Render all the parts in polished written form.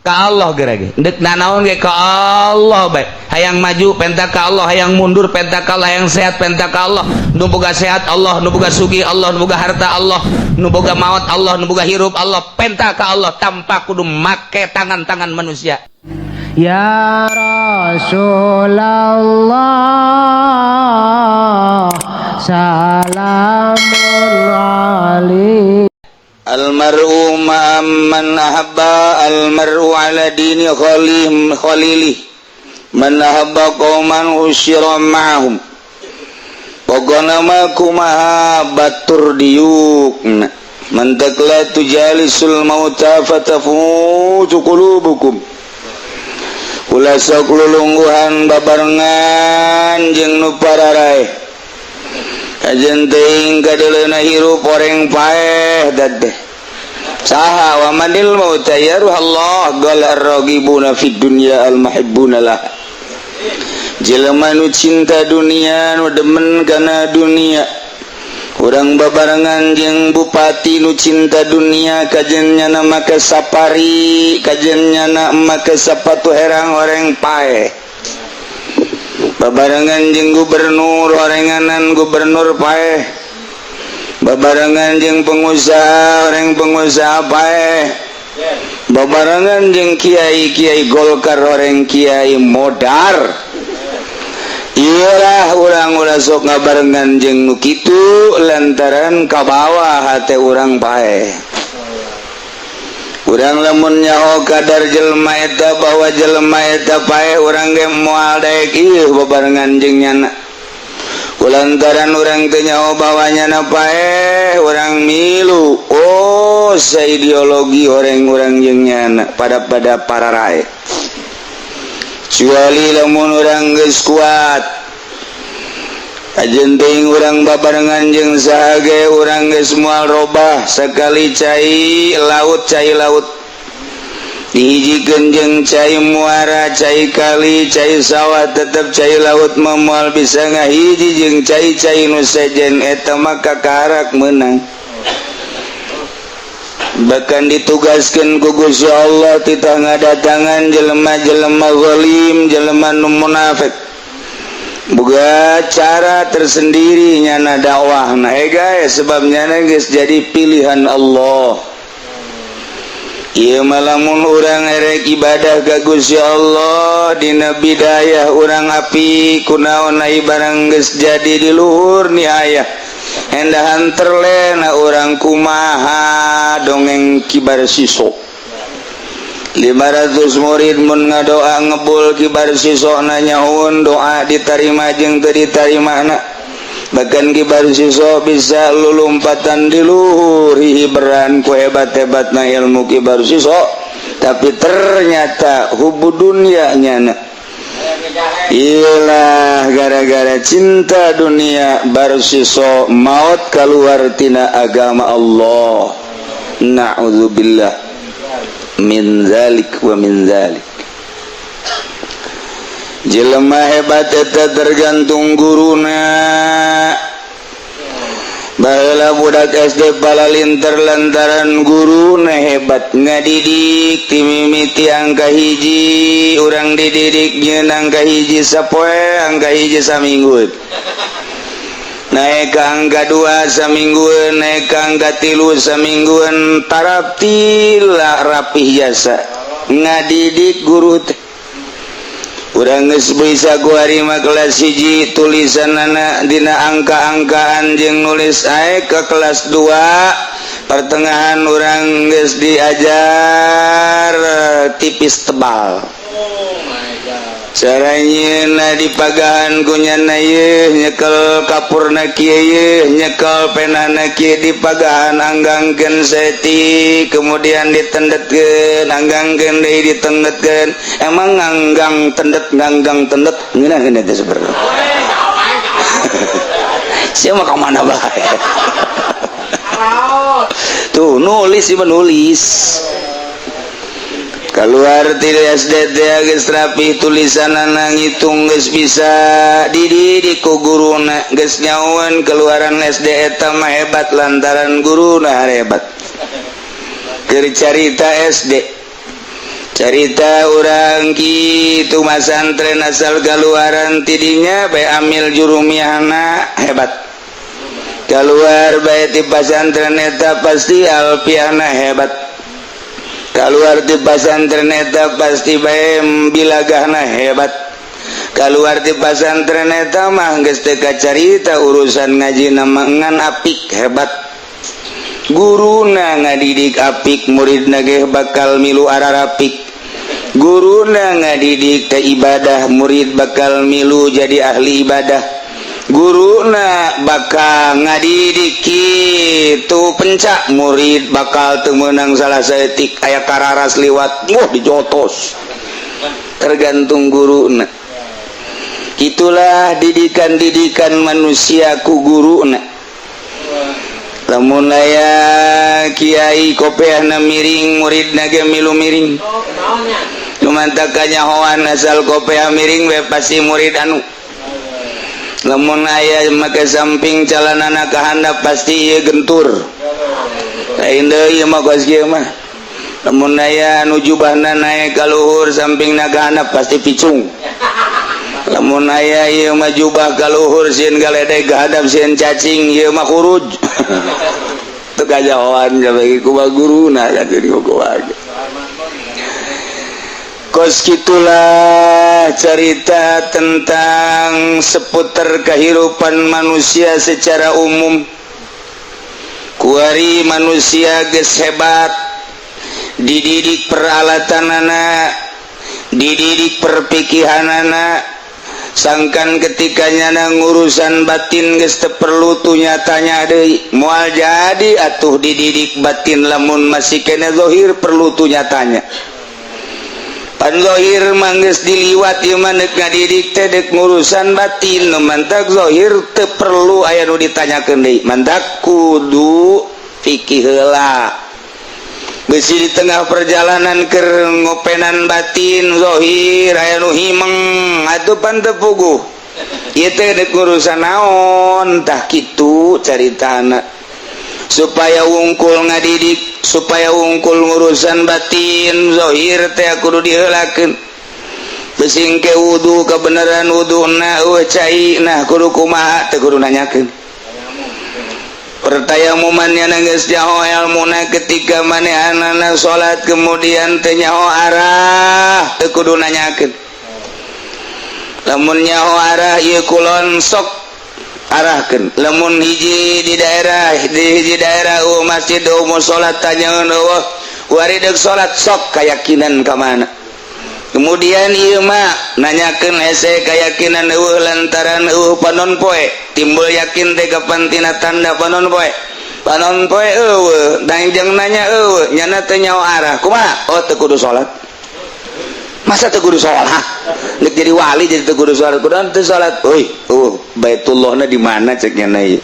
Ka Allah gerage. Dek nanaon ge ka Allah bae. Hayang maju penta ka Allah, hayang mundur penta ka Allah, hayang sehat penta ka Allah. Nu boga sehat Allah, nu boga sugih Allah, nu boga harta Allah, nu boga maut Allah, nu boga hirup Allah, penta ka Allah tanpa kudu make tangan-tangan manusia. Ya Rasulullah, salamun alaik. Almar'u ma'amman ahabba, almar'u ala dini khalih khalilih, man ahabba qauman usyira ma'ahum. Pokona mah kumaha batur diukna, mantak la tujalisul mauta fatafutu qulubukum. Ulah sok lulungguhan babarengan jeung nu pararaeh, kajen teuing kadeuleuna hirup oreng paeh dadeh saha. Wa manil mauta ya ruh Allah gal arragibuna fid dunya al mahibbuna lah. Jelema nu cinta dunia, nu demen kana dunia, urang babarengan jeung bupati nu cinta dunia, kajen nyana make safari, kajen nyana make sapatu herang, oreng paeh. Babarengan jeung gubernur, orenganan gubernur paeh. Babarengan jeung pengusaha, oreng pengusaha paeh. Babarengan jeung kiai-kiai Golkar, oreng kiai modar. Iyalah, urang ulah sok ngabarengan jeung nu kitu lantaran kabawa hate urang paeh. Urang lamun nyaho kadar jelema eta, bahwa jelema eta paeh, urang ge moal daek ieu babarengan jeung nyana. Kulantaran urang teu nyaho bahwa nyana paeh, urang milu oh saideologi orang-orang jeung nyana pada pada para rae. Kecuali lamun urang geus kuat, kajen teuing urang babarengan jeung saha ge urang geus moal robah. Sekali cai laut, cai laut dihijikeun jeung cai muara, cai kali, cai sawah, tetep cai laut mah moal bisa ngahiji jeung cai-cai nu sejen. Eta mah kakarak meunang, bahkan ditugaskan ku Gusti Allah titah ngadatangan jelema-jelema zalim, jelema nu munafik. Boga cara tersendiri nyana dakwah. Nah guys, sebab nyana geus jadi pilihan Allah. Ieu mah lamun urang erek ibadah ka Gusti Allah dina bidayah urang api, kunaon ai barang geus jadi di luhur ni ayah endahan terlena urang kumaha. Dongeng Kibar Siso, 500 murid mun ngadoa ngebul, Kibar Siso nanyaun doa diterima jeung teu diterima na. Bahkan Kibar Siso bisa lulumpatan di luhur hiberan ku hebat-hebatna ilmu Kibar Siso, tapi ternyata hubu dunia nyana. Iyalah, gara-gara cinta dunia Barsiso maut keluar tina agama Allah. Na'udzubillah min zalik wa min zalik. Jelema hebat eta tergantung guruna. Baheula budak SD palalinter lantaran guruna hebat ngadidik. Timimiti angka hiji, urang dididik nyeun angka hiji sapoe, angka hiji saminggu, naik ke angka 2 samingguan, naik ke angka 3 samingguan, taraptila rapih jasa ngadidik guru teh. Urang geus bisa kuari mah kelas 1 tulisan anak dina angka-angkaan jeung nulis ae. Ke kelas 2 pertengahan urang geus diajar tipis tebal, cara nyieunna dipagahan ku nyana, yeuh nyekel kapurna kieu, yeuh nyekel penana kieu, dipagahan anggangkeun saeutik, kemudian ditendetkeun, anggangkeun deui, ditendetkeun. Emang nganggang tendet, nganggang tendet ngeunah teh sebenarnya. Sia mah ka mana bae tuh nulis sih, menulis keluar ti SD teh geus rapi tulisan, ngitung geus bisa, dididik ku guruna geus nyahoan keluaran SD eta mah hebat lantaran guruna hebat. Keur carita SD. Cerita urang kitu, masantren asal keluaran tidinya bae amil jurumiyahna hebat, keluar bae ti pasantren eta pasti alfiahna hebat, keluar ti pasantren eta pasti bae bilagahna hebat, keluar ti pasantren eta mah geus teu kacarita urusan ngaji nama ngan apik hebat. Guruna ngadidik apik, muridna ge bakal milu ararapik. Guruna ngadidik ke ibadah, murid bakal milu jadi ahli ibadah. Guruna bakal ngadidik kitu pencak, murid bakal teu meunang salah saeutik. Aya kararas liwat, wah, dijotos. Tergantung guruna. Itulah didikan-didikan manusia ku guruna. Lamun aya kiai kopeahna miring, muridna ge milu miring. Lumantak kanyahoan, asal kopeah miring we pasti murid anu. Lamun aya make samping, calanana ka handap, pasti ieu gentur. Lain deui ieu mah, kos kieu mah. Lamun aya anu jubahna naek ka luhur, sampingna ka handap, pasti picung. Lamun aya ieu mah jubah ka luhur, sieun galedeg, ka handap sieun cacing, ieu mah khuruj. Teu kanyahoan kabeh kumaha guruna kan jadi kumaha. Kos gitulah cerita tentang seputar kehidupan manusia secara umum. Kuari manusia geus hebat, dididik peralatan anak, dididik perpikiran anak, sangkan ketika nyana ngurusan batin geus teu perlu tuh nyatanya deui. Moal jadi atuh dididik batin lamun masih kena zahir perlu tuh nyatanya. Pan zahir mah geus diliwat ieu mah, deuk ngadidik teh deuk ngurusan batin. Nu mantak zahir teu perlu aya nu ditanyakeun deui, mantak kudu fikih heula. Bisi di tengah perjalanan keur ngopenan batin, zahir aya nu himeng atuh, pan teu puguh ieu teh deuk ngurusan naon. Tah, kitu caritana supaya wungkul ngadidik, supaya wungkul ngurusan batin, zahir teh kudu diheulakeun. Bisi engke wudu, kebenaran wuduna euweuh cai, nah kudu kumaha, teu kudu nanyakeun. Pertayamuman nya geus nyaho ilmuna, ketika manehanana salat kemudian teu nyaho arah, teu kudu nanyakeun. Lamun nyaho arah ieu kulon, sok arahkeun. Lamun hiji di daerah, di hiji daerah euweuh masjid, euweuh musala, tanyaeun euweuh, kuari deuk salat, sok keyakinan ka mana. Kemudian ieu mah nanyakeun hese, keyakinan euweuh lantaran euweuh panon poe. Timbul yakin teh kapan? Tina tanda panon poe. Panon poe euweuh dan jeung nanya euweuh, nyana teu nyaho arah, kumaha? Oh, teu kudu salat. Masa teu kudu salat? Nek jadi wali jadi teu kudu salat, kudu teu salat. Euy, oh, Baitullahna di mana, cek nyana ieu.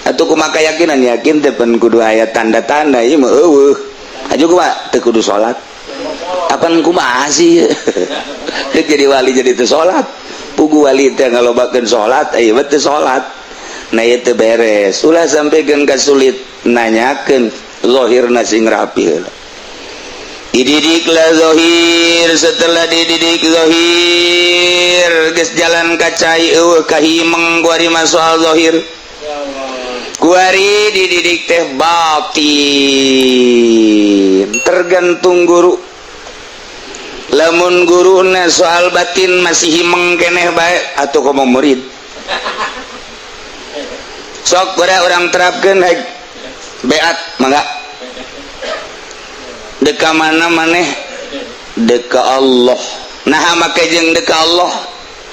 Atuh kumaha keyakinan? Yakin teh pan kudu aya tanda-tanda, ieu mah euweuh. Aju kumaha? Teu kudu salat. Apan kumaha sih? Dek jadi wali jadi teu salat. Pugu wali teh ngalobakeun salat, ieu mah teu salat. Nah, ieu teu beres. Ulah sampaikeun ka sulit nanyakeun, zahirna sing rapi heula. Dididiklah zahir, setelah dididik zahir geus jalan ka cai, euweuh kahimeng kuari mah soal zahir. Kuari dididik teh batin, tergantung guru. Lamun guruna soal batin masih himeng keneh bae, atau komo murid. Sok pada orang terapkan, hek beat mangga. Deka mana maneh? Deka Allah. Nah, make jeung deka Allah?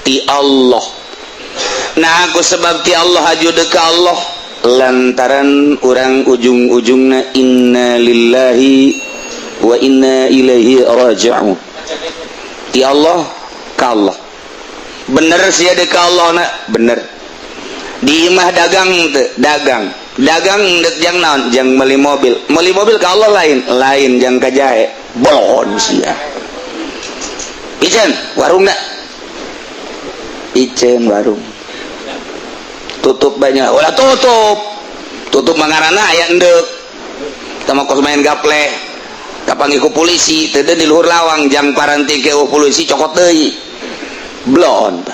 Ti Allah. Nah, aku sebab ti Allah aju deka Allah lantaran orang ujung-ujungna inna lillahi wa inna ilaihi raji'un. Ti Allah ka Allah. Bener sih deka Allah na? Bener. Di imah dagang teu? Dagang. Dagang dek jang naon? Jang beli mobil. Beli mobil ke Allah lain? Lain, jang ka jahe. Bolon sia. Iceun warung na, iceun warung, tutup banyak. Ulah tutup, tutup mangarana aya endek sama kos main gaple. Kapanggih ku polisi teu di luhur lawang jang paranti ke polisi cokot deui. Blon.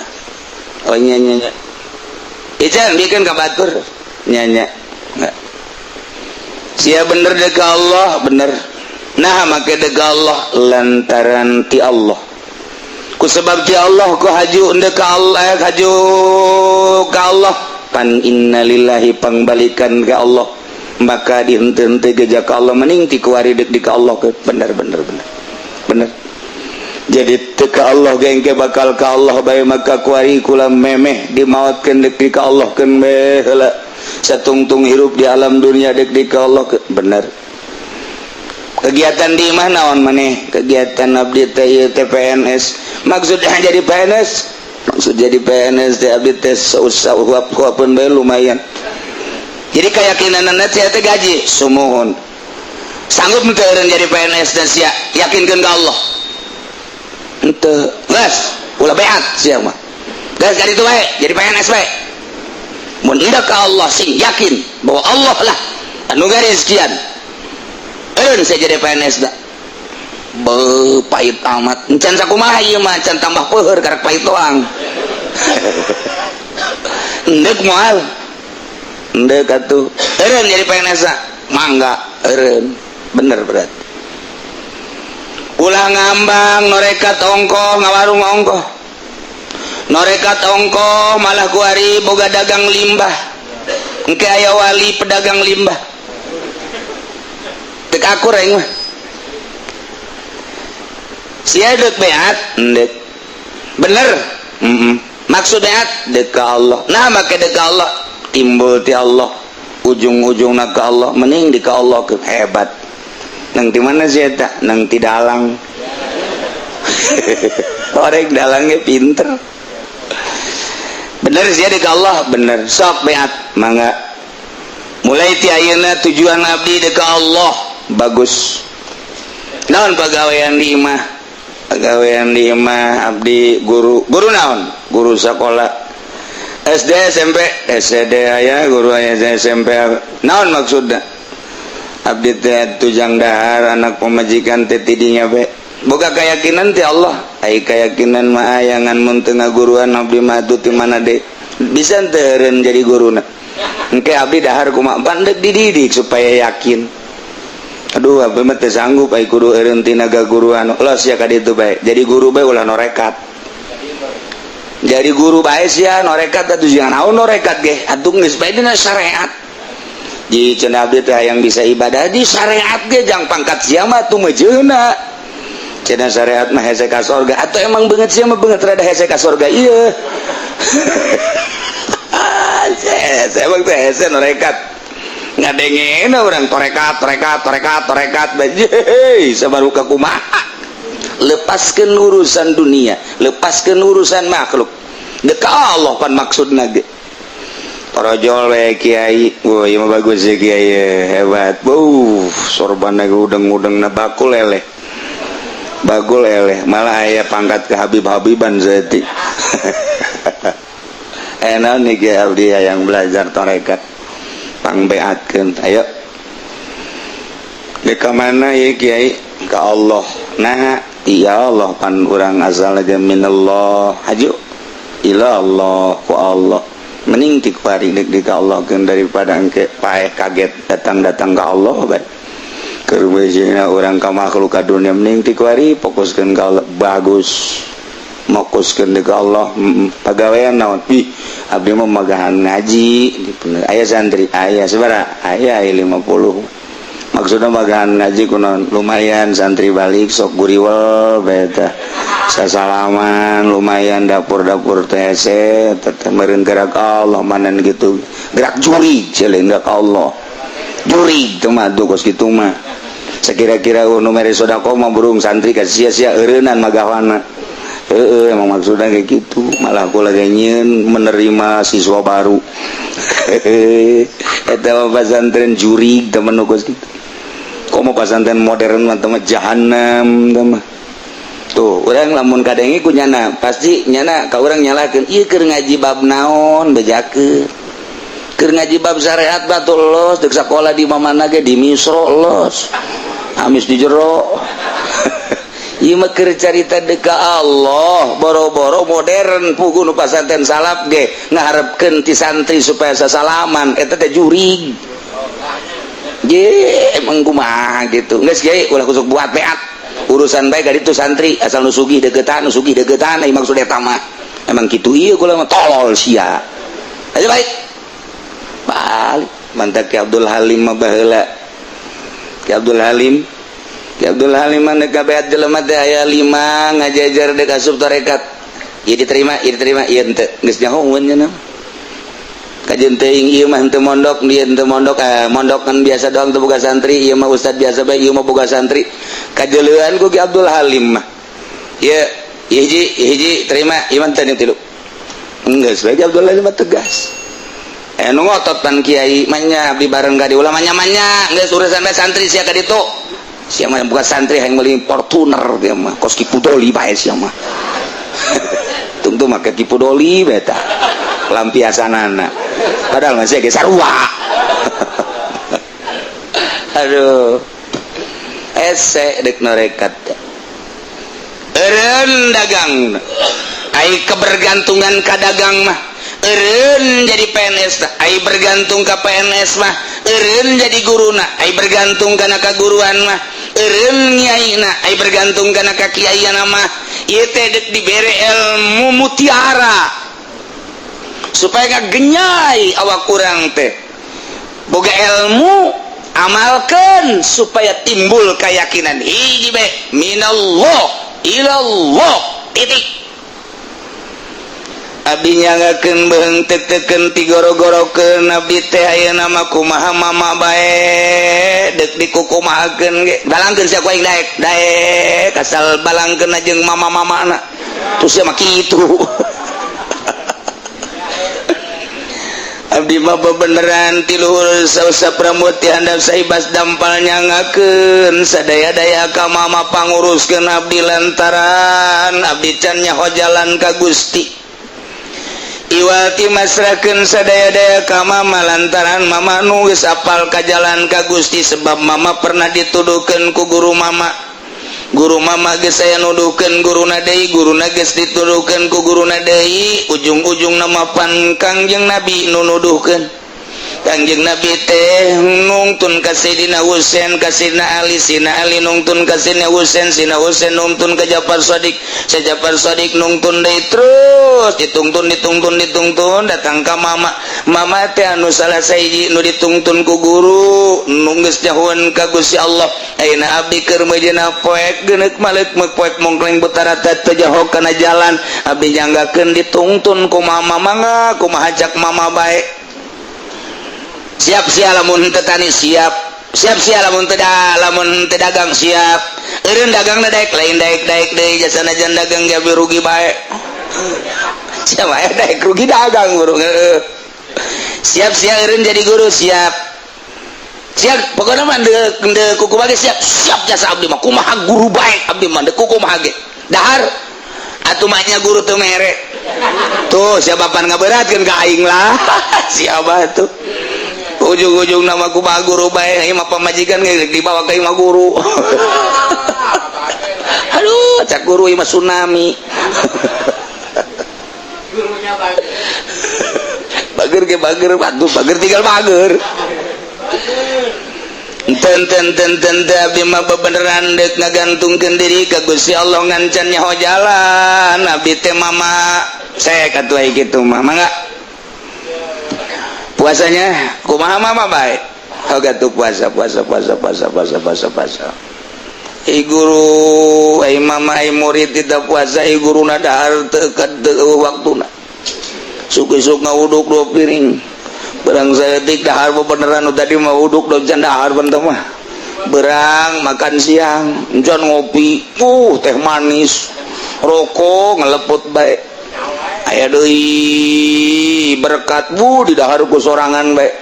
Oh, nya nya nya. Ican bikin ka batur. Nya nya. Sia bener dek ka Allah, bener. Nah, make dek ka Allah lantaran ti Allah. Ku sebab ti Allah ku haju ndek ka Allah, haju ka Allah pan innalillahi pangbalikan ke Allah, maka dihente-hente geja ka Allah, mending ti kuari dek di ka Allah ke. Bener bener bener bener. Jadi teu ka Allah gengke bakal ka Allah bae, maka kuari kula memeh dimaotkeun dek di ka Allah keun bae heula, satungtung hirup di alam dunia dek di ka Allah ke. Bener. Kegiatan di mana, naon maneh kegiatan? Abdi teh ieu teh PNS. Maksudnya jadi PNS, maksud jadi PNS teh abdi teh sausah huap-huapeun bae lumayan. Jadi keyakinan sia teh gaji sumuhun. Sanggup teu eureun jadi PNS dan sia yakinkeun ka Allah? Henteu. Geus ulah beat sia mah, geus jadi itu bae, jadi PNS bae. Mun hendak ka Allah, sing yakin bahwa Allah lah anu garis sekian, eureun saya jadi PNS da. Be, pahit amat. Encan sakumaha ieu mah, encan tambah peuheur, karek pahit doang. Endek moal? Endek atuh. Eureun jadi PNS da? Mangga eureun. Bener berarti. Ulah ngambang norekat ongkoh ngawarung ongkoh. Norekat ongkoh malah kuari boga dagang limbah. Engke aya wali pedagang limbah. Tek akur aing mah. Sia dek beat? Endek. Bener. Maksud beat dek ka Allah. Nah, make dek ka Allah timbul ti Allah, ujung-ujungna ka Allah, mending di ka Allah ke. Hebat. Nang di mana sih eta? Nang ti dalang. Orang dalangnya pinter. Bener sih dek Allah, bener. Sok beat mangga. Mulai ti ayeuna tujuan abdi dek ka Allah. Bagus. Naon pagawean di imah? Pagawean di imah abdi guru. Guru naon? Guru sekolah SD, SMP, SD aya guru, aya SMP. Naon maksudna? Abdi teh tujang dahar, anak pemajikan teh tidinya be. Boga keyakinan ti Allah. Ai keyakinan mah aya, ngan mun teu ngaguruan abdi mah atuh ti mana deui? Bisa teu eureun jadi guruna? Engke abdi dahar kumaha? Pandek dididik supaya yakin. Aduh, abdi mah teu sanggup ai kudu eureun tina gaguruan. Los ya ka ditu bae. Jadi guru bae, ulah norekat. Jadi guru bae sia norekat atuh, jangan naon norekat ge. Atuh geus bae dina syariat. Di cenah abdi teh hayang bisa ibadah di syariat ge, jang pangkat sia mah atuh mejeuna. Cenah syariat mah hese ka sorga. Atau emang beungeut sia mah beungeut rada hese ka sorga ieu. Saya emang teh hese norekat. Ngadengin orang torekat, torekat, torekat, torekat, bae sabaru ka kumaha. Lepaskan urusan dunia, lepaskan urusan makhluk. Dek Allah pan maksudna ge. Torojol we kiai. Wah, ieu mah bagus ya kiai, hebat. Buh, sorban udeng-udeng na bakul eleh. Bagul eleh, malah aya pangkat ke Habib-habiban zati. Enak nih kiai, abdi yang belajar torekat. Pangbeatkeun, ayo. Dek ka mana ya kiai? Ka Allah. Nah, iya Allah pan urang asal aja minallah haju ila Allah ku Allah. Mending ti kuari dek di ka Allah keun daripada engke paeh kaget datang-datang ka Allah bae. Keur beujina urang ka makhluk ka dunia, mending ti kuari fokuskeun ka Allah. Bagus. Fokuskeun ka Allah. Pagawean naon? Ih, abdi mah magahan ngaji. Aya santri? Aya sabaraha? Aya 50. Maksudnya magahan ngaji kunaon? Lumayan santri balik sok guriwel bae tah. Sasalaman lumayan, dapur-dapur teh hese teh meureun gerak Allah manan gitu. Gerak jurig lain gerak Allah. Jurig teh mah tuh kos kitu mah. Sakira-kira nu mere sedekah mah burung santri ka sia-sia eureunnan magawana. Heeh, emang maksudnya kayak gitu. Malah aku lagi nyieun menerima siswa baru. Eta mah pesantren jurig temen nu kos kitu. Komo pesantren modern mah teh mah jahanam teh mah. Tuh, urang lamun kadenge ku nyana, pasti nyana ka urang nyalakeun, ieu keur ngaji bab naon bejakeun. Keur ngaji bab syariat batul los, dek sakola di mana ge, di Misro los. Amis di jero. Ieu mah keur carita deuk ka Allah, boro-boro modern puguh nu pasantren salaf ge ngaharepkeun ti santri supaya sasalaman eta teh jurig. Ye, emang kumaha gitu. Geus kiai ulah kusuk buat beat. Urusan bae ka ditu santri asal nu sugih deukeutan, nu sugih deukeutan ai maksud eta mah. Emang kitu ieu kula mah tolol sia. Ayo balik. Balik. Mantap Ki Abdul Halim mah baheula. Ki Abdul Halim. Ki Abdul Halim mah deuk beat jelema teh aya 5 ngajajar deuk asup tarekat. Ieu diterima, ieu diterima, ieu henteu. Geus nyahoeun nya mah. Kajeun teuing ieu mah henteu mondok, ieu henteu mondok, mondok kan biasa doang teu boga santri, ieu mah ustad biasa bae, ieu mah boga santri. Kajeleuan ku Ki Abdul Halim mah. Ieu hiji, hiji terima, ieu mah teu tilu. Geus bae Ki Abdul Halim mah tegas. Nu ngotot pan kiai manya abdi bareng ka diulah manya-manya geus urusan bae santri sia ka ditu. Sia mah bukan santri hayang meuli Fortuner dia mah, kos Ki Pudoli bae sia mah. Tungtu make Ki Pudoli bae tah. Lampiasanana. Padahal masih ge sarua. Aduh. Ese deuk norekat. Eureun dagang. Ai kebergantungan ka dagang mah. Eureun jadi PNS, ai bergantung ka PNS mah. Eureun jadi guruna, ai bergantung kana kaguruan mah. Eureun nyaina, ai bergantung kana ka kiaiana mah. Ieu teh deuk dibere ilmu mutiara supaya ngagenyai awak urang teh. Boga ilmu amalkeun supaya timbul keyakinan hiji bae minallah ilallah titik. Abdi nyanggakeun beheung teu-teukeun tigoro-gorokeun abdi teh ayeuna mah kumaha mama bae deuk dikukumahakeun ge balangkeun sia ku aing daek daek asal balangkeun jeung mama-mamana terus sia mah kitu. Abdi mah bebeneran ti luhur sausap rambut ti handap saibas dampal nyangakeun sadaya-daya ka mama panguruskeun abdi lantaran abdi can nyaho jalan ka Gusti. Iwati masrakeun sadaya-daya ka mama lantaran mama nu geus apal ka jalan ka Gusti sebab mama pernah dituduhkeun ku guru mama. Guru mama geus aya nuduhkeun guruna deui, guruna geus dituduhkeun ku guruna deui, ujung-ujungna mah pan Kangjeng Nabi nu nuduhkeun. Kangjeng Nabi teh nungtun ka Sayyidina Husain, ka Sayyidina Ali, Sayyidina Ali nungtun ka Sayyidina Husain, Sayyidina Husain nungtun ka Ja'far Shadiq, Sayyidina Ja'far Shadiq nungtun deui terus ditungtun ditungtun ditungtun datang ka mama. Mama teh anu salah sahiji nu ditungtun ku guru nu geus nyahoeun ka Gusti Allah. Ayeuna abdi keur meujeuhna poek geuneuk maleuk meuk poek mongkleng betara teh jaho kana jalan abdi nyanggakeun ditungtun ku mama mangga kumaha cak mama bae. Siap sia lamun teu tani siap, siap sia lamun teu lamun teu dagang siap. Eureun dagangna daek lain daek-daek deui jasana jan dagang ge rugi bae. Sia mah daek rugi dagang guru. Siap sia eureun jadi guru siap. Siap pokona mah deuk kuku bage siap, siap jasa abdi mah kumaha guru bae abdi mah deuk kumaha ge. Dahar atuh mah nya guru teu mere. Tuh siapa pan ngaberatkeun ka aing lah. Siapa tuh? Ujung-ujung nama kumaha guru bae ieu mah pamajikan ge dibawa ka imah guru. Aduh, cak guru ieu mah tsunami. Gurunya bager. Bager ge bager, atuh bager tinggal bager. Ten ten ten ten abdi mah bebeneran deuk ngagantungkeun diri ka Gusti Allah ngancan nyaho jalan abdi teh mama saya katuh ai kitu mah mangga. Puasanya kumaha mama bae hoga tuh puasa puasa puasa puasa puasa puasa puasa. Ai guru ai mama ai murid tidak puasa ai guruna dahar teu teu waktuna. Suk-isuk ngawuduk 2 piring. Berang saeutik dahar bebeneran nu tadi mah wuduk do can dahar benteh mah. Berang makan siang, encan ngopi, teh manis, rokok ngeleput bae. Aya deui berkat bu di dahar ku sorangan bae.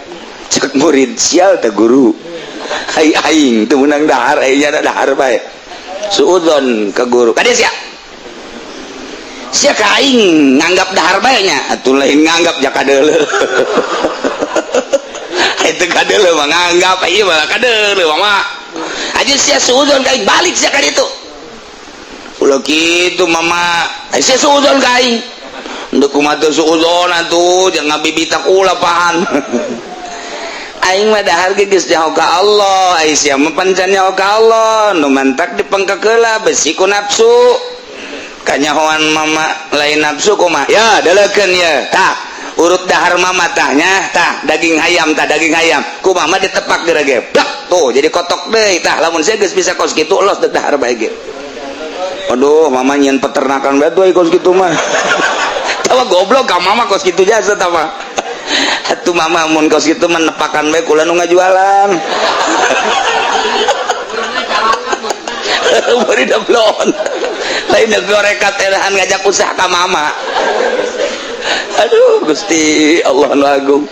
Cek murid sial teh guru. Ai aing teu meunang dahar, ai nya dahar bae. Suudzon ka guru. Kade sia. Sia ka aing nganggap dahar bae nya, atuh lain nganggap ja kadeuleu. Ai teu kadeuleu mah nganggap ieu mah kadeuleu mah. Aja sia suudzon ka aing, balik sia ka ditu. Ulah kitu, Mama. Ai sia suudzon ka aing. Ndek kumaha teu suudzon atuh, jangan ngabibita kula pahan. Aing mah dahar ge geus nyaho ka Allah, ai sia mah pan can nyaho ka Allah, nu mantak dipengkekeula besi ku nafsu. Kanyahoan Mama lain nafsu kumaha? Ya, delekeun ya. Tah, urut dahar Mama tah nya, tah daging hayam, tah daging hayam. Ku Mama ditepak geura ge. Blak, tuh jadi kotok deui tah. Lamun sia geus bisa kos kitu, los deuk dahar bae ge. Aduh, Mama nyieun peternakan bae tuh kos kitu mah. Tawa goblok ka Mama kos kitu jasa tah mah. Atuh Mama mun kos kitu mah nepakan bae kula nu ngajualan. Bari dablon. Lain gorekat erahan ngajak usaha ka Mama. Aduh, Gusti Allah nu agung.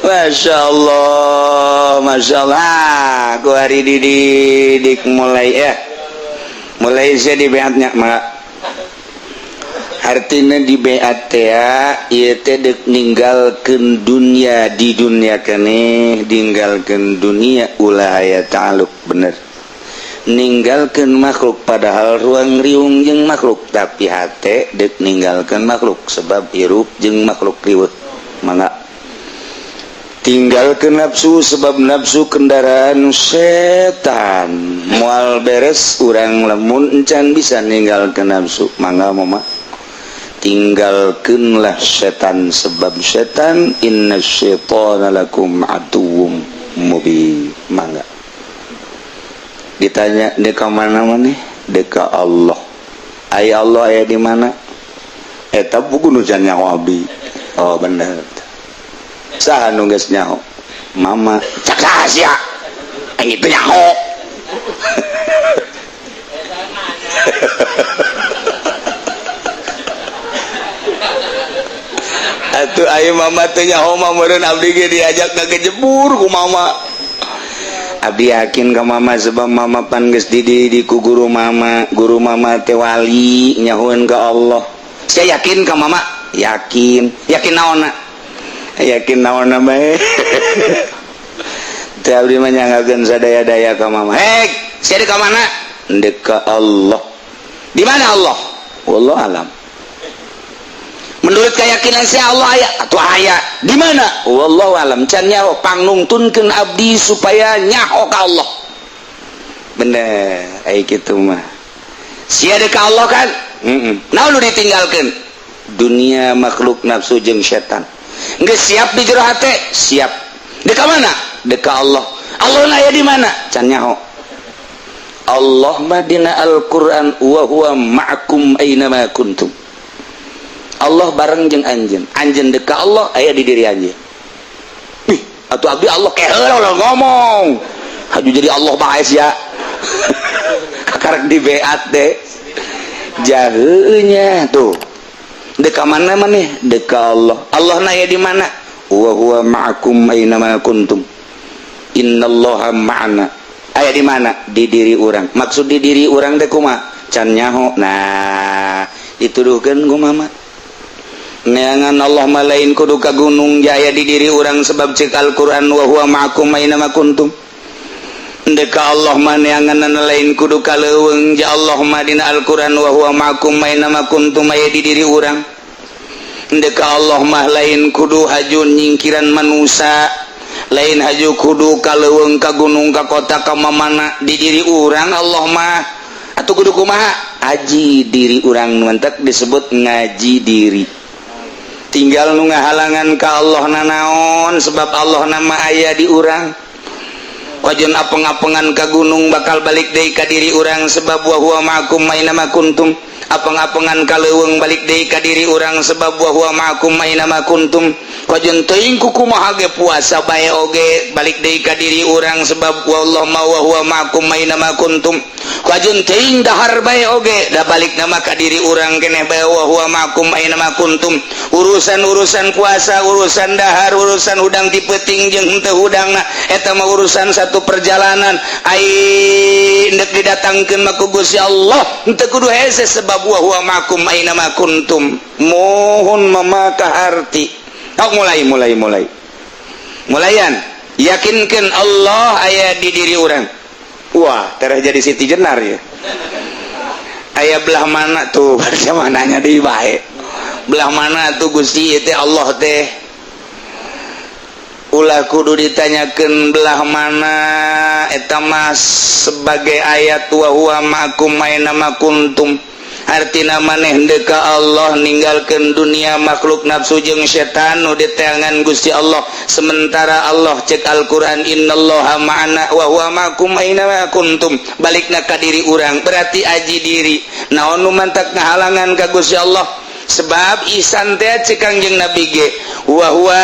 Masya Allah, Masya Allah. Aku hari dididik mulai ya, mulai saya di beatnya mak. Artinya di beat ya, ieu teh deuk ninggalkeun dunia di dunia keneh, ninggalkeun dunia ulah aya ta'aluk bener. Ninggalkeun makhluk padahal ruang riung jeung makhluk, tapi hate deuk ninggalkeun makhluk sebab hirup jeung makhluk riweuh. Mangga tinggalkeun nafsu sebab nafsu kendaraan setan. Moal beres urang lamun encan bisa ninggalkeun nafsu. Mangga Mama, tinggalkeunlah setan sebab setan inna syaitana lakum aduwwum mubin. Mangga ditanya deka mana maneh? Deka Allah. Ai Allah aya di mana? Eta buku nu can nyaho abdi. Oh bener. Saha nu geus nyaho? Mama. Cak saha sia? Aing itu nyaho. Atuh ayo Mama teh nyaho mah meureun abdi ge diajak ngagejebur ku Mama. Abdi yakin ka Mama sebab Mama pan geus dididik ku guru Mama, guru Mama teh wali nyahoeun ka Allah. Saya yakin ka Mama? Yakin. Yakin naonna? Yakin naonna bae. Teh abdi mah nyanggakeun sadaya-daya ka Mama. Hei, sia di ka mana? Ndek ka Allah. Di mana Allah? Wallahu alam. Menurut keyakinan saya Allah aya atau aya di mana? Wallahu alam. Can nyaho pangnungtunkeun abdi supaya nyaho ka Allah. Bener, ai kitu mah. Sia deuk ka Allah kan? Heeh. Naon nu ditinggalkeun? Dunia, makhluk, nafsu jeung setan. Geus siap di jero hate? Siap. Deuk ka mana? Deuk ka Allah. Allah aya di mana? Can nyaho. Allah mah dina Al-Qur'an wa huwa ma'akum aina ma kuntum. Allah bareng jeung anjeun, anjeun deuk ka Allah aya di diri anjeun. Ih, atuh abdi Allah keheula ulah ngomong. Haju jadi Allah bae sia. Kakarek di beat deh. Jaheunya tuh. Deuk ka mana maneh? Deuk ka Allah. Allah na aya di mana? Wa huwa ma'akum aina ma kuntum. Innallaha ma'ana. Aya di mana? Di diri urang. Maksud di diri urang teh kumaha? Can nyaho. Nah, dituduhkeun ku Mama. Neangan Allah mah lain kudu ka gunung jaya di diri urang sebab cek Al-Qur'an wa huwa ma'akum aina ma kuntum. Ndek ka Allah mah neangan lain kudu ka leuweung ja Allah mah dina Al-Qur'an wa huwa ma'akum aina ma kuntum aya di diri urang. Ndek ka Allah mah lain kudu haju nyingkiran manusia, lain haju kudu ka leuweung ka gunung ka kota ka mamana di diri urang Allah mah. Atuh kudu kumaha? Aji diri urang mantak disebut ngaji diri. Tinggal nu ngahalangan ka Allah nanaon sebab Allah nama aya di urang. Wajan apeng-apengan ka gunung bakal balik deui ka diri urang sebab wa huwa ma'akum aina ma kuntum. Apeng-apengan ka leuweung balik deui ka diri urang sebab wa huwa ma'akum aina ma kuntum. Wajan teuing ku kumaha ge puasa bae oge balik deui ka diri urang sebab wallahu ma wa huwa ma'akum aina ma kuntum. Wajan teuing dahar bae oge da balik nama ka diri urang keneh bae wa huwa ma'akum aina ma kuntum. Urusan-urusan puasa, urusan dahar, urusan hudang ti peuting jeung henteu hudangna eta mah urusan satu perjalanan. Ai ndek didatangkeun mah ku Gusti Allah henteu kudu hese sebab wa huwa ma'akum aina ma kuntum. Mohon Mama kaharti Oh, mulai mulai mulai mulayan yakinkan Allah aya di diri urang. Wah, tereh jadi Siti Jenar ya. Aya belah mana tuh? Baca mananya di bae, belah mana tuh Gusti teh Allah teh? Ulah kudu ditanyakan belah mana, eta mah sebagai ayat wa huwa ma'akum aina ma kuntum. Artina maneh deka Allah, ninggalkan dunia, makhluk, nafsu jeung setan nu diteangan Gusti Allah. Sementara Allah cek Al-Qur'an innallaha ma'ana wa huwa ma'akum aina ma kuntum. Balikna ka diri urang, berarti aji diri. Naon nu mantak ngahalangan ka Gusti Allah? Sebab ihsan teh cek Kangjeng Nabi ge wa huwa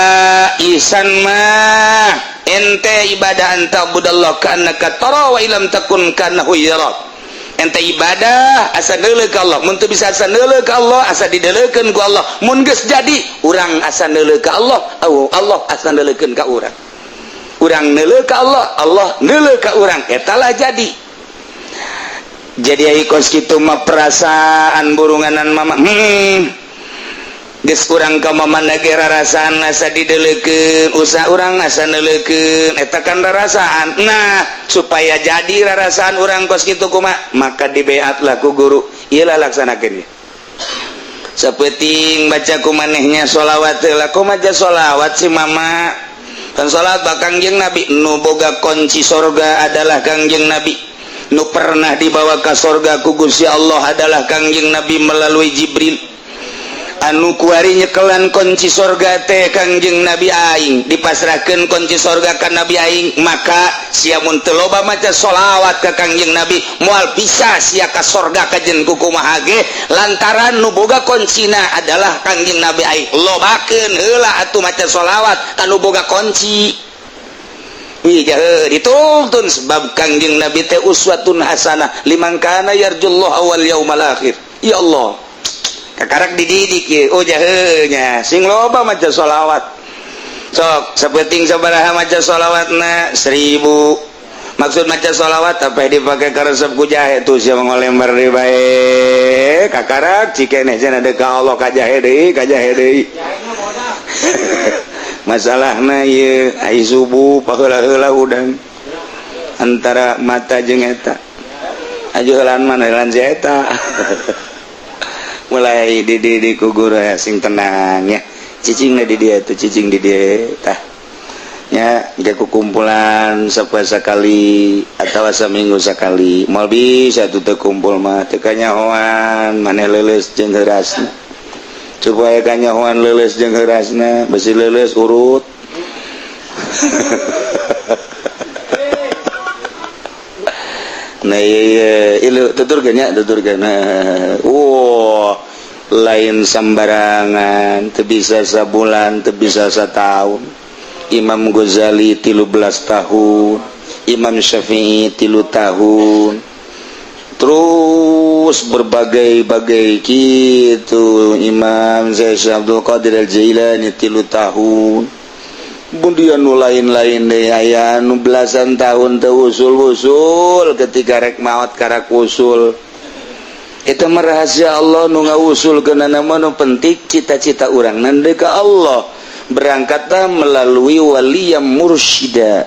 ihsan mah ente ibadah an ta'budallah ka'annaka tara wa illam takun kanahu yarak. Ente ibadah asa neuleuh ka Allah, mun teu bisa asa neuleuh ka Allah, asa dideulekeun ku Allah. Mun geus jadi urang asa neuleuh ka Allah, Allah asa neuleukeun ka urang. Urang neuleuh ka Allah, Allah neuleuh ka urang, eta lah jadi. Jadi ai kos kitu mah perasaan burunganan mama. Geus urang ka mamana ge rarasaan asa dideulekeun, usaha urang asa neuleukeun, eta kan rarasaan. Nah, supaya jadi rarasaan urang kos kitu kumaha? Maka dibeatlah ku guru, ieu lah laksanakeun. Sapeting baca ku manehnya sholawat heula, kumaha sholawat si mama? Kan sholawat bak Kangjeng Nabi. Nu boga kunci sorga adalah Kangjeng Nabi. Nu pernah dibawa ke sorga ku Gusti Allah adalah Kangjeng Nabi melalui Jibril. Anu kuari nyekelan kunci sorga teh Kangjeng Nabi aing. Dipasrahkeun kunci sorga ka Nabi aing, maka sia mun teu loba maca sholawat ka Kangjeng Nabi, moal bisa sia ka sorga kajen ku kumaha ge, lantaran nu boga kuncina adalah Kangjeng Nabi aing. Lobakeun heula atuh maca sholawat ka nu boga kunci. Wih, jahe dituntun, sebab Kangjeng Nabi teh uswatun hasanah liman kana yarjullaha wal yaumal akhir. Ya Allah, kakarak dididik ye. Oh, jahenya sing loba maca sholawat. Sok sapeting sabaraha maca sholawatna? 1000. Maksud maca sholawat apa dipakai karesep ku jahe tuh, sia ngolembar deui bae. Kakarak cikeneh cenah ka Allah, ka jahe deui, ka jahe deui. Masalahna ieu ai subuh paheula-heula udang antara mata jeung eta aju heulaan mana heulaan si eta. Mulai dididik ku guru ya, sing tenang ya, cicing di dia tuh, cicing di dia tah nya. Ge kumpulan sapoe sakali atau seminggu sekali, moal bisa tuh teu kumpul mah teu kanyahoan maneh leuleus jeung heurasna. Supaya kanyahoan leuleus jeung heurasna, besi leuleus urut. Nah, iya, iya, tuturkeun nya, tuturkeun. Nah, wah, lain sembarangan, teu bisa sabulan, teu bisa setahun. Imam Ghazali 13 tahun, Imam Syafi'i 3 tahun, terus berbagai-bagai gitu. Imam Syekh Abdul Qadir Al-Jailani 3 tahun. Kemudian nu lain-lain deh, aya nu belasan tahun teu usul-usul, ketika rek maot karak usul. Itu mah rahasia Allah nu ngawusul ke nama. Nu penting cita-cita urang nande ka Allah, berangkatlah melalui wali yang mursyida,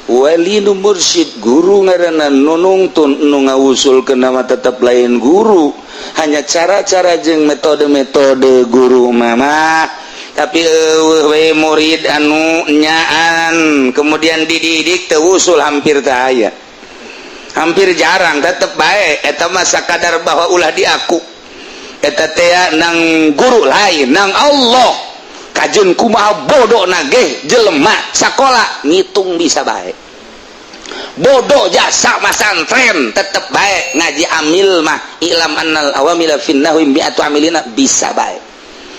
wali nu mursyid, guru ngaranna nu nungtun. Nu ngawusul ke nama tetap lain guru, hanya cara-cara jeung metode-metode guru mama, tapi eueuh we murid anu nyaan kemudian dididik teu usul, hampir teu aya, hampir jarang. Tetep bae eta mah sakadar bahwa ulah diaku eta teh nang guru lain, nang Allah. Kajeun kumaha bodoh nage jelema sakola ngitung bisa bae, bodoh jasa masantren tetep bae ngaji amil mah ilam annal awamila finnahwi mi'atu amilina bisa bae.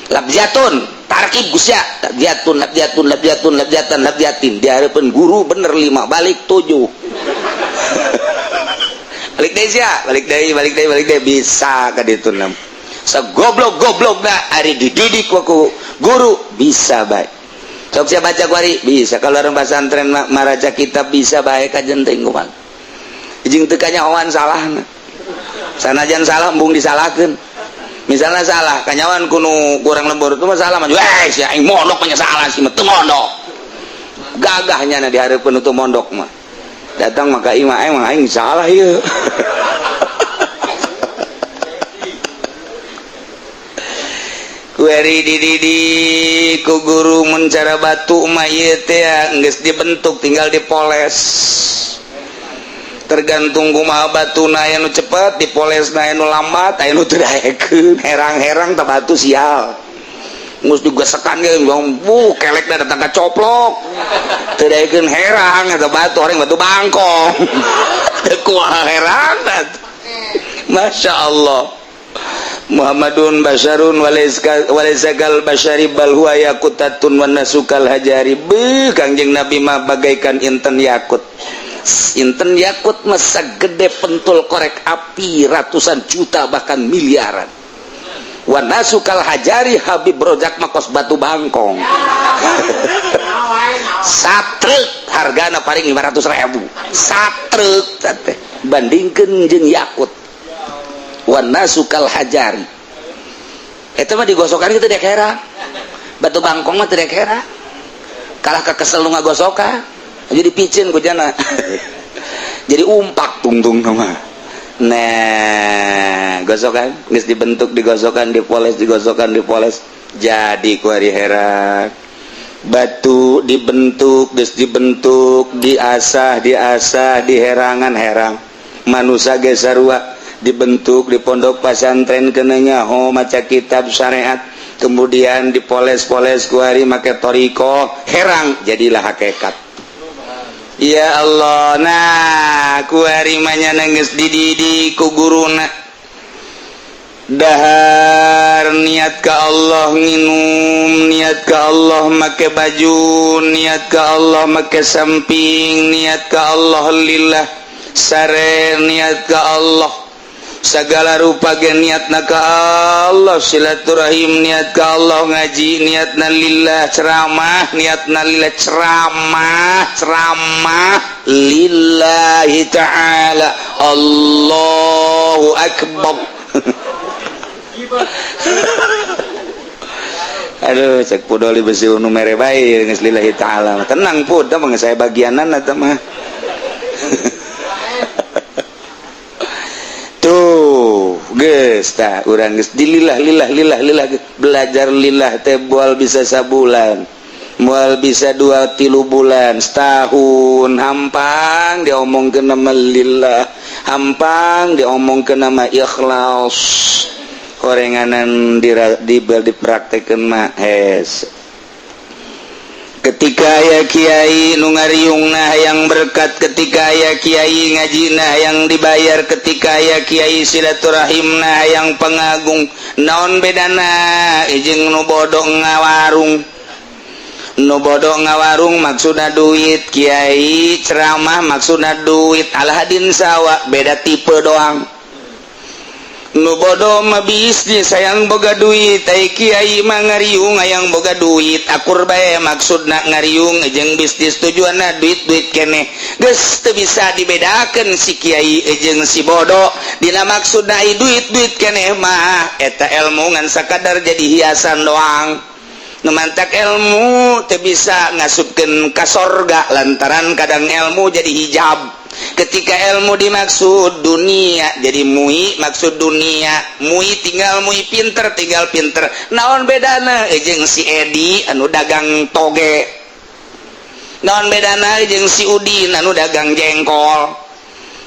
Labjatun tarkib gusya, labjatun, labjatun, labjatun, labjatan, labjatin, di hadapan guru bener lima, balik tujuh, balik deui sia, balik deui, balik deui, balik deui, bisa ka ditu nam sagoblok goblok na ari dididik ku guru bisa bae. Sok sia baca kuari bisa. Kalau orang pesantren maraca kitab bisa bae kajen teh kumaha jeung teu kanyahoan salahna, sanajan salah embung disalahkeun. Misalnya salah kanyawan kuno kurang lembur itu masalah maju, eh si aing mondok mah salah sih mah teu mondok. Gagahnya na dihareupeun teu mondok mah. Datang maka imah aing mah aing salah ieu. Kueri dididik ku guru mencara batu mah ieu teh geus dibentuk tinggal dipoles. Tergantung kumaha batuna, aya nu cepet dipoles, aya nu lambat, aya nu teu daekeun, herang-herang tah batu sial. Geus digesekan ge bu kelekna datang ka coplok. Teu daekeun herang eta batu, orang batu bangkong. Teu kumaha herang. Masya Allah. Muhammadun basharun walaisa kal bashari bal huwa yaqutatun wan nasukal hajari. Beuh, Kangjeng Nabi mah bagaikan inten yakut. Inten yakut mah sagede pentul korek api ratusan juta bahkan miliaran. Wan nasukal hajari, Habib Rozak mah kos batu bangkong. Satrek hargana paling 500.000. Satrek teh bandingkeun jeung yakut. Wan nasukal hajari eta mah digosokan kitu dek hera. Batu bangkong mah teu dek hera, kalah ka kesel nu ngagosokan jadi picin ku jana. Jadi umpak tungtung mah. Nah, gosokan geus dibentuk, digosokan, dipoles, digosokan, dipoles, jadi ku ari hera. Batu dibentuk, geus dibentuk, diasah, diasah, diherangan herang. Manusa ge sarua dibentuk di pondok pesantren kenanya ho maca kitab syariat, kemudian dipoles-poles kuari make toriko herang, jadilah hakikat. Ya Allah, nah kuari mah nangis dididik ku guruna dahar niat ka Allah, nginum niat ka Allah, make baju niat ka Allah, make samping niat ka Allah, lillah sare niat ka Allah, segala rupa ge niatna ka Allah, silaturahim niat ka Allah, ngaji niatna lillah, ceramah niatna lillah, ceramah ceramah lillahi ta'ala. Allahu akbar. Aduh, cek pudoli besi nu mere bae geus lillahi ta'ala. Tenang pud, mah saya bagianan eta mah. Tuh, geus tah urang geus dilillah lillah lillah lillah, belajar lillah teh moal bisa sabulan, moal bisa 2-3 bulan, setahun hampang diomongkeun nama lillah, hampang diomongkeun nama ikhlas. Horenganan dipraktekeun mah hes. Ketika aya kiai nu ngariungna hayang berkat, ketika aya kiai ngajina hayang dibayar, ketika aya kiai silaturahimna hayang pengagung, naon bedana jeung nu bodoh ngawarung? Nu bodoh ngawarung maksudna duit, kiai ceramah maksudna duit, alahadin sawa, beda tipe doang. Nu bodoh mah bisnis hayang boga duit, ai kiai mah ngariung hayang boga duit, akur bae maksudna ngariung jeung bisnis tujuanna duit-duit keneh. Geus teu bisa dibedakeun si kiai jeung si bodoh dina maksudna duit-duit keneh mah eta ilmu ngan sakadar jadi hiasan doang. Nu mantak ilmu teu bisa ngasupkeun ka sorga lantaran kadang ilmu jadi hijab. Ketika ilmu dimaksud dunia jadi mui, maksud dunia mui, tinggal mui pinter, tinggal pinter. Naon bedana jeung si Edi anu dagang toge? Naon bedana jeung si Udin anu dagang jengkol?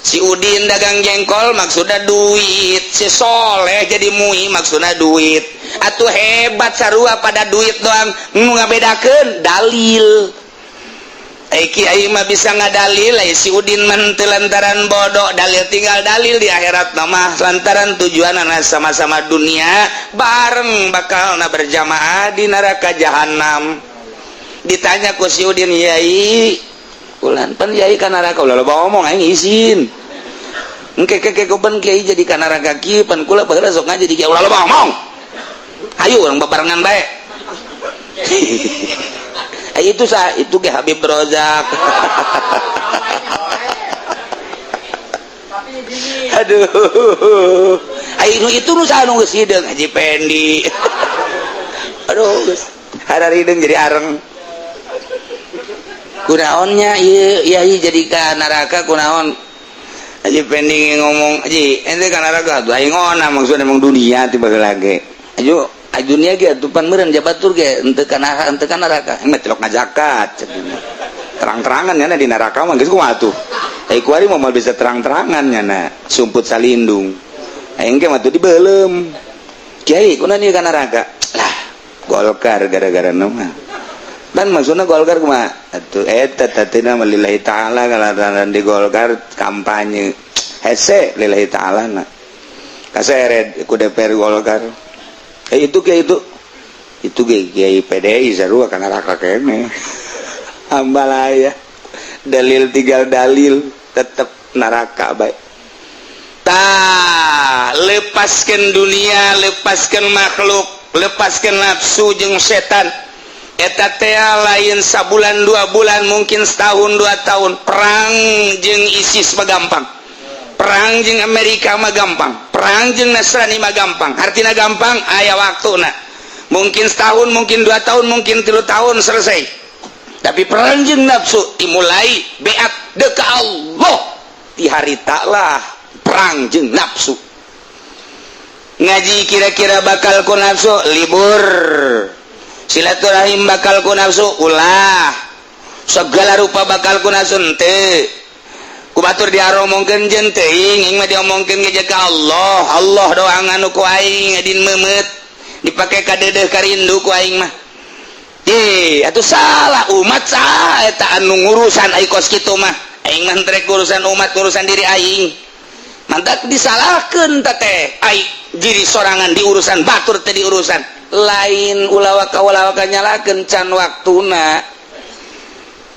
Si Udin dagang jengkol maksudna duit, si Soleh jadi mui maksudna duit. Atuh hebat sarua pada duit doang, nu ngabedakeun dalil. Kiai mah bisa ngadalil, si Udin mah teu lantaran bodoh, dalil tinggal dalil di akhirat mah lantaran tujuanana sama-sama dunia, bareng bakalna berjamaah di neraka jahanam. Ditanya ku si Udin, yai ulan pan yai ka neraka ulah loba omong aing izin. Engke ke ben kiai jadi ka neraka kieu pan kula baheula sok ngaji di kiai ulah loba omong. Hayu urang babarengan bae. Itu sah, itu ge Habib Rozak. Aduh, Ai nu itu nu saha nu geus hideung? Haji Pendi. Aduh, geus hararideung jadi areng. Kunaonnya ieu yai jadi ka neraka kunaon? Haji Pendi ngomong, "Haji, ente ka neraka tuh aing ona maksudna emang dunia tiba lagi." Ayo, dunia ge atuh pan meureun jabatur ge henteu ka henteu ka neraka. Mah tilok ngajakat terang-terangan nyana di neraka mah geus kumaha tuh. Ai kuari mah moal bisa terang-terangan nyana, sumput salindung. Aing ge mah tuh dibeuleum. Kiai, kunaon ieu ka neraka? Lah, Golkar gara-gara mah. Dan maksudnya Golkar kumaha? Atuh eta tatina mah lillahi ta'ala kalataran di Golkar kampanye. Hese lillahi ta'ala na. Kaseret ku DPR Golkar. Eh, itu kiai itu kiai, kiai PDI sarua ka neraka kene. Ambalaya. Dalil tinggal dalil tetep neraka baik. Tah, lepaskan dunia, lepaskan makhluk, lepaskan nafsu jeung setan. Eta teh lain sabulan 2 bulan, mungkin setahun 2 tahun. Perang jeung ISIS mah gampang, perang jeung Amerika mah gampang, perang jeung Nasrani mah gampang. Artinya gampang aya waktu nah, mungkin setahun, mungkin 2 tahun, mungkin 3 tahun selesai. Tapi perang jeung nafsu dimulai beat deka Allah di hari taklah perang jeung nafsu. Ngaji kira-kira bakal ku nafsu, libur. Silaturahim bakal ku nafsu, ulah. Segala rupa bakal ku nafsu, henteu. Ku batur diaromongkeun jeung teuing, aing mah diomongkeun ge ka Allah. Allah doang anu ku aing adin meumeut dipake kadeudeuh karindu ku aing mah. Ye, atuh salah umat saha eta anu ngurusan ai kos kitu mah? Aing mah rek urusan umat, urusan diri aing. Mantak disalahkeun teh ai diri sorangan di urusan batur teh, di urusan lain. Ulah waka nyalakeun, can waktuna.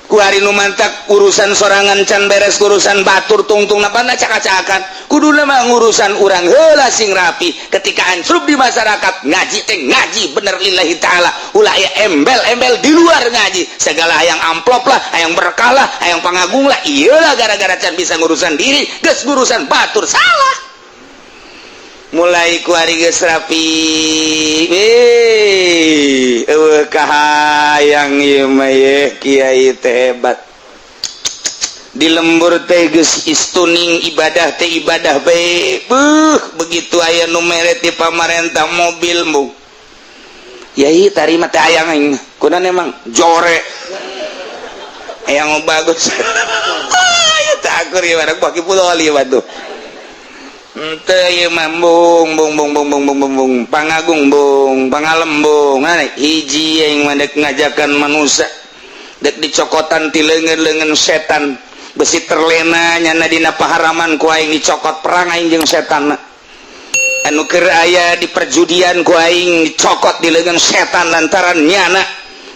Kuari nu mantak urusan sorangan can beres, urusan batur tungtung napana caka-cakan. Kuduna mah ngurusan urang heula sing rapi. Ketika ancrub di masyarakat, ngaji teh ngaji bener lillahi ta'ala, ulah ya embel-embel di luar ngaji segala, hayang amplop lah, hayang berkah lah, hayang pangagung lah. Iyalah, gara-gara can bisa ngurusan diri geus ngurusan batur, salah. Mulai kuari geus rapi, eh eueuh kahayang ieu mah ye kiai teh hebat. Di lembur teh geus istuning ibadah teh ibadah bae. Beuh, begitu aya nu mere ti pamarentah mobil, mung yai tarima teh hayang aing. Kunaon emang jore yang bagus ya teh akur ieu mah baki pulau ieu mah tuh. Ente ieu mah bung bung bung bung bung bung bung bung pangagung bung pangalembung. Nah, hiji yang mandek ngajakan manusia dek dicokotan ti leungeun-leungeun setan, besi terlena nyana dina paharaman ku aing dicokot. Perang aing jeung setan. Anu keur aya di perjudian ku aing dicokot di leungeun setan, lantaran nyana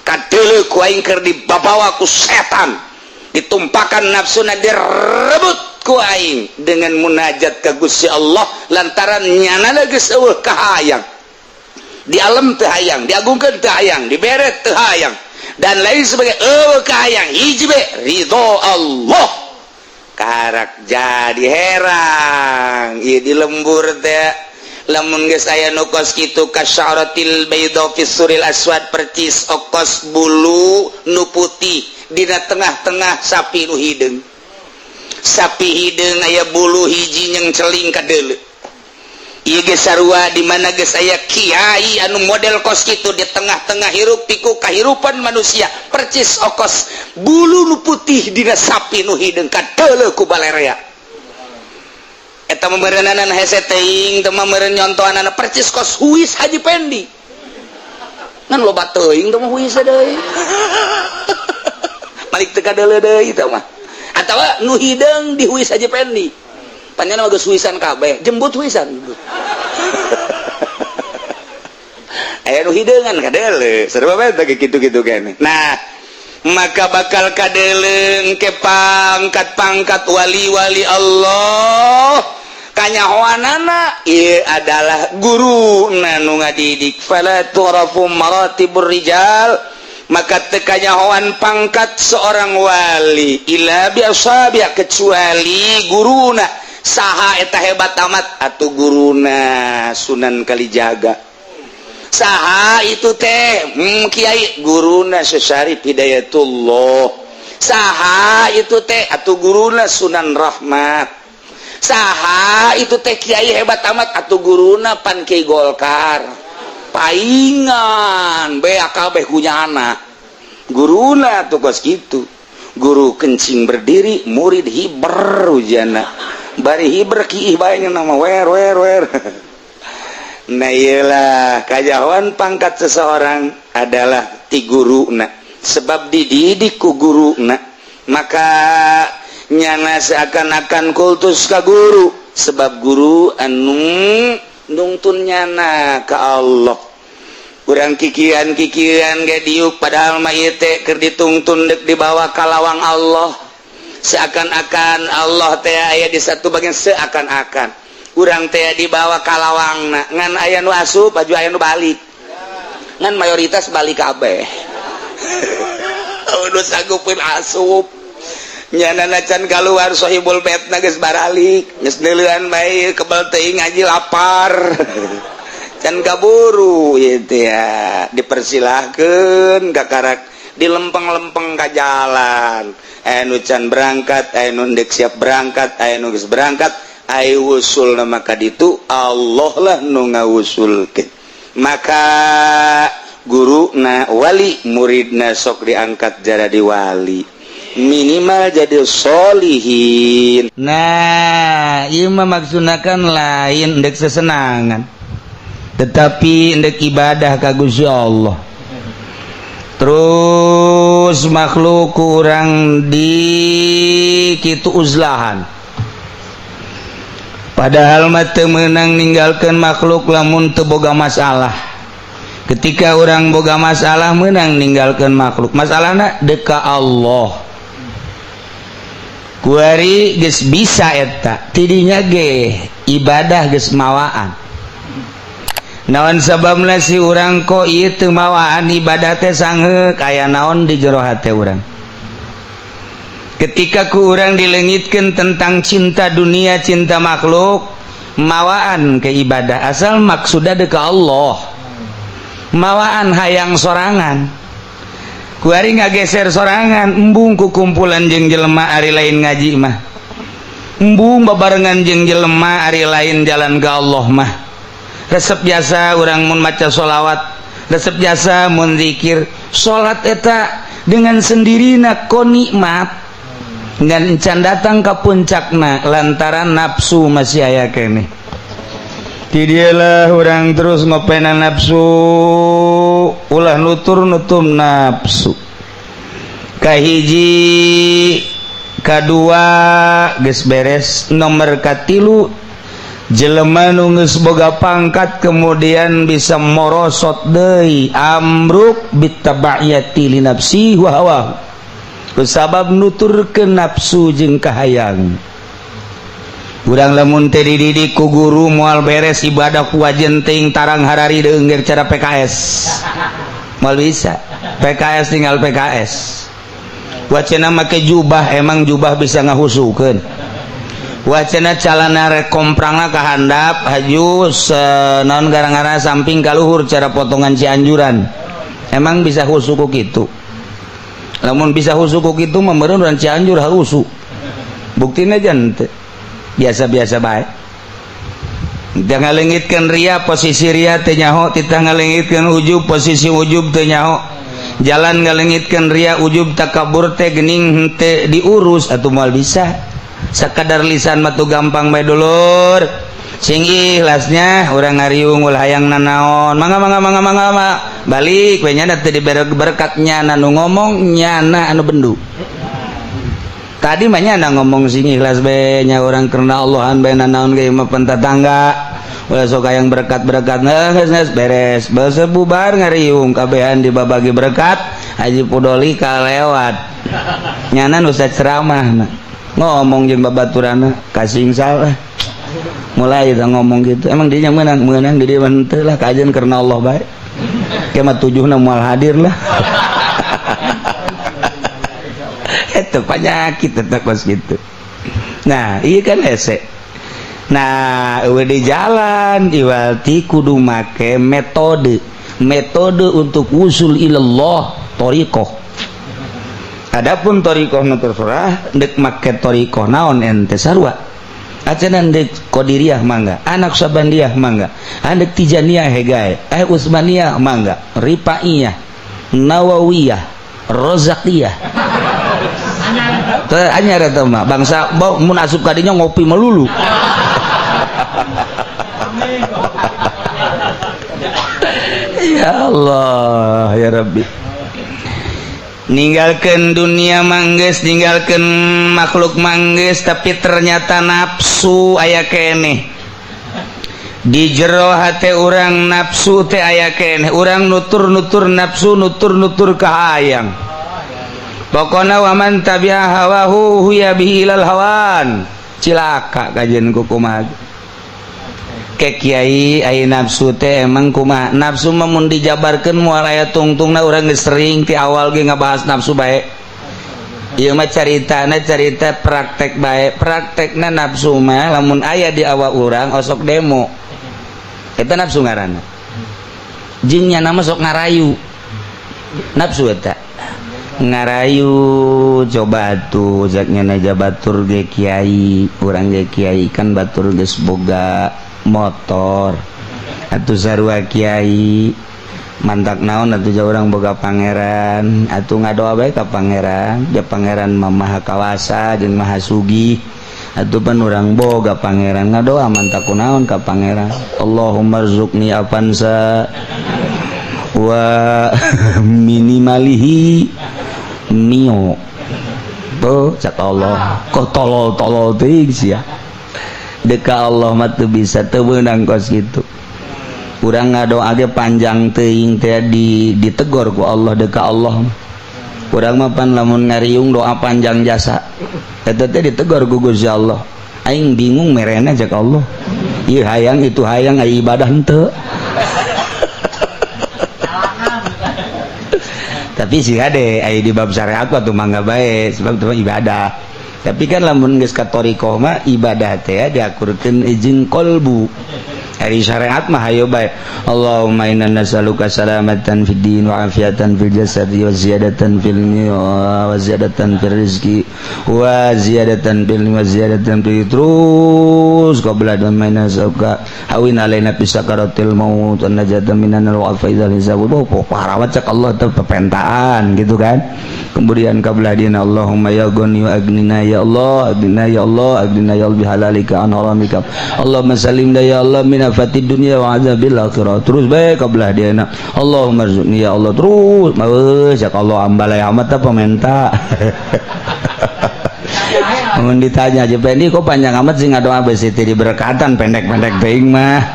kadeuleu ku aing keur dibabawa ku setan, ditumpakan nafsuna, direbut ku aing dengan munajat ka Gusti Allah, lantaran nyana geus eueuh kahayang. Di alam teu hayang, diagungkeun teu hayang, diberet teu hayang, dan lain sebagai eueuh kahayang. Hiji be, ridho Allah. Karak jadi herang ieu di lembur teh lamun geus aya nu kos kitu, kasyaratil bayda fi suril aswad, percis okos bulu nu putih dina tengah-tengah sapi nu hideung. Sapi hideung aya bulu hiji yang celing kadeuleu. Ieu geus sarua, di mana geus aya kiai anu model kos kitu di tengah-tengah hirup piku kahirupan manusia, percis okos bulu nu putih dina sapi nu hideung, kadeuleu ku balerea. Eta meureunanan hese teuing teu mah meureun nyontohanana percis kos huis Haji Pendi, ngan loba teuing teu mah huis deui balik teu kadeuleu deui teu mah. Atawa nu hideung di huis Haji Pendi, panjang mah geus huisan kabeh, jembut huisan jembut. Aya nu hideungan kadeuleu sarua bae teh kitu-kitu kene. Nah, maka bakal kadeuleu ke pangkat-pangkat wali-wali Allah kanyahoanana ieu adalah guru nu ngadidik. Fala tu'rafu maratibur rijal, maka teu kanyahoan pangkat seorang wali, illa bi asabi, kecuali guruna. Saha eta hebat amat? Atuh guruna Sunan Kalijaga. Saha itu teh? Kiai guruna Syarif Hidayatullah. Saha itu teh? Atuh guruna Sunan Rahmat. Saha itu teh kiai hebat amat? Atuh guruna pan Kiai Golkar. Paingan BAKB kunyana guruna tuh kos gitu. Guru kencing berdiri, murid hiber ujana bari hiber kiih bae nama wer wer wer. Nah, iyalah kajawan pangkat seseorang adalah ti guruna, sebab dididik ku guruna, maka nyana seakan-akan kultus ka guru, sebab guru anu nungtun nyana ka Allah. Kurang kikian-kikian ge diuk, padahal mah ieu teh keur ditungtun dek dibawa ka lawang Allah. Seakan-akan Allah teh aya di satu bagian, seakan-akan urang teh dibawa ka lawangna, ngan aya nu asup baju, aya nu balik, ngan mayoritas balik kabeh. Udah sanggupin asup, nyana can keluar sohibul baitna geus baralik, geus neuleuan bae, kebel teuing ngaji, lapar, can kaburu ieu teh ya. Dipersilahkeun kakarak dilempeng-lempeng ka jalan, aya nu can berangkat, aya nu ndek siap berangkat, aya nu geus berangkat. Ay wusul maka ditu Allah lah nu ngawusulkeun. Maka guru na wali, muridna sok diangkat jadi wali, minimal jadi solihin. Nah, ieu mah maksudna kan lain ndek sesenangan, tetapi ndek ibadah ka Gusti Allah. Terus makhluk kurang di kitu uzlahan, padahal mah teu meunang ninggalkeun makhluk lamun teu boga masalah. Ketika orang boga masalah, menang ninggalkeun makhluk, masalahna deka Allah. Kuari geus bisa eta tidinya ge ibadah geus mawaan. Naon sababna si urang kok ieu teu mawaan ibadah teh? Sangeuk aya naon di jero hate urang. Ketika ku urang dilengitkeun tentang cinta dunia, cinta makhluk, mawaan ke ibadah asal maksudna deka Allah, mawaan hayang sorangan. Kuari ngageser sorangan, embung ku kumpulan jeung jelema ari lain ngaji mah, embung babarengan jeung jelema ari lain jalan ke Allah mah. Resep biasa urang mun maca sholawat, resep jasa mun zikir, salat eta dengan sendirina ko nikmat, ngan encan datang ke puncakna lantaran nafsu masih aya keneh. Ti dialah urang terus ngopena nafsu, ulah nutur nutum nafsu. Kahiji, kadua geus beres, nomor katilu, jelema nu geus boga pangkat kemudian bisa morosot deui, ambruk bitabaiyati li nafsi wa hawa, kusabab nuturkeun nafsu jeung kahayang. Urang lamun teh dididik ku guru moal beres ibadah ku wajen ting tarang harari deungger cara PKS moal bisa. PKS tinggal PKS, wacana make jubah, emang jubah bisa ngahusukeun? Wacana calana rek komprangna ka handap, haju naon gara-gara samping ka luhur cara potongan Cianjuran, emang bisa husu ku kitu? Lamun bisa husu ku kitu mah meureun urang Cianjur husu. Buktina jan biasa-biasa bae. Jangan ngalengitkeun ria, posisi ria teu nyaho. Titah ngalengitkeun ujub, posisi ujub teu nyaho. Jalan ngalengitkeun ria, ujub, takabur teh geuning henteu diurus atuh moal bisa. Sakadar lisan mah tuh gampang bae, dulur. Sing ikhlasnya urang ngariung, ulah hayang nanaon. Mangga mangga mangga mangga mangga, balik we. Nyana teu dibere berkat, nyana nu ngomong, nyana anu bendu. Tadi mah nyana ngomong sing ikhlas bae nya, urang karena Allahan bae, nanaon ge mah pan tatangga, ulah sok hayang berkat-berkat. Geus geus beres, basa bubar ngariung, kabehan dibabagi berkat. Haji Pudoli kalewat, nyana nu ceramah ngomong jeung babaturana kasing salah, mulai kita ngomong gitu. Emang dia menang menang di dia henteu lah, kajian karena Allah bae kema tujuhna moal hadir lah. Itu penyakit tetap kos gitu. Nah, iya kan hese. Nah, eueuh di jalan iwalti kudu make metode. Metode untuk usul ilallah thariqah. Adapun thariqah nu terserah deuk make thariqah naon ente sarua. Acan deuk Qadiriyah mangga, anak Sabandiyah mangga, andek Tijaniyah hegae, Utsmaniyah mangga, Rifaiyah, Nawawiyah, Rozakiyah. Teu anyar eta mah bangsa mun asup ka dinya ngopi melulu. Ya Allah ya Rabbi. Ninggalkeun dunia manggeus, ninggalkeun makhluk manggeus, tapi ternyata nafsu aya keneh. Di jero hate urang nafsu teh aya keneh, urang nutur-nutur nafsu, nutur-nutur kahayang. Pokona waman tabi'a hawahu huya bihi ilal hawan. Cilaka kajian ku kumaha. Ke kiai ai nafsu teh emang kumaha? Nafsu mah mun dijabarkeun moal aya tungtungna, urang geus sering ti awal ge ngabahas nafsu bae. Ieu mah caritana carita praktek bae. Praktekna nafsu mah lamun aya di awak urang osok demo. Eta nafsu ngaranna. Jeung nyana mah sok ngarayu. Nafsu eta. Ngarayu coba tuh zaknya naja batur ge kiai, urang ge kiai kan batur geus boga motor atuh sarua kiai mantak naon atuh jauh urang boga pangeran atuh ngadoa bae ka pangeran, ja pangeran mah maha kawasa jeung maha sugih atuh pan urang boga pangeran ngadoa mantak kunaon ka pangeran. Allahumma rzuqni avanza wa minimalihi mio. Tuh cak Allah kok tolol-tolol teuing sia. Deka Allah mah teu bisa teu beunang kos kitu. Urang ngadoa ge panjang teuing teh ditegor ku Allah deka Allah. Urang mah pan lamun ngariung doa panjang jasa. Eta teh ditegor ku Gusti Allah. Aing bingung merena cak Allah. Ieu hayang itu hayang aya ibadah henteu. Tapi sih hade aya di bab syariat mah tuh mangga bae sebab itu mah ibadah. Tapi kan lamun geus ka thariqah mah ibadah teh diakurkeun izin qalbu. Ari syariat mah hayo bae. Allahumma inna nas'aluka salamatan fid din wa afiatan fil jasadi wa ziyadatan fil wa ziyadatan fil rizqi wa ziyadatan fil wa ziyadatan fil terus qabla dan nas'aluka hawin alaina fi sakaratil maut an najata minan wa faizal hisab. Oh, parawat cak Allah teh pepentaan gitu kan. Kemudian qabla dina Allahumma ya ghani wa agnina ya Allah, agnina ya Allah, agnina ya Allah bihalalika an haramika. Allahumma salimna ya Allah min afatid dunya wa azabil akhirah. Terus bae qabla dina Allahumma rzuqni ya Allah terus. Meuh cak Allah ambalai amat teh pamenta. Mun ditanya aja Pendi kok panjang amat sih ngadoa besi teh diberkatan pendek-pendek teuing mah.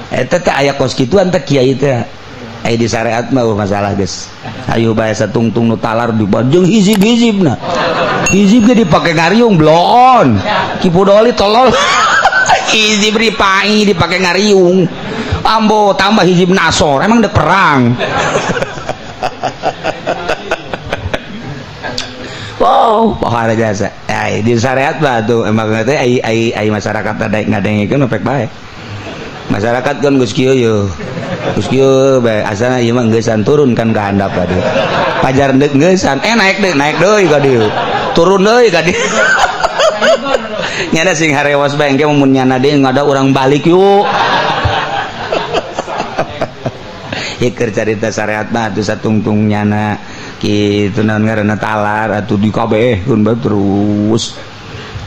Eta teh aya kos kituan teh kiai teh. Ai di syariat mah masalah geus. Ayo bae satungtung nu talar di jeung hizib-hizibna. Hizib ge dipake ngariung bloon. Ki Pudoli tolol. Hizib dipai dipake ngariung. Ambo tambah hizib nasor, emang dek perang. Wow, pohara jasa. Ai di syariat mah tuh emang teh ai ai ai masyarakat daek ngadengikeun efek bae. Masyarakat kan geus kieu ye. Geus kieu bae asana ieu mah geusan turun kan ka handap ka dieu. Pajar deuk geusan, naik deui ka dieu. Turun deui ka dieu. Nyana sing harewas bae engke mun nyana deui ngada urang balik yuk. Ieu keur carita syariat mah atuh satungtung nyana kitu naon ngaranna talar atuh di kabehkeun bae terus.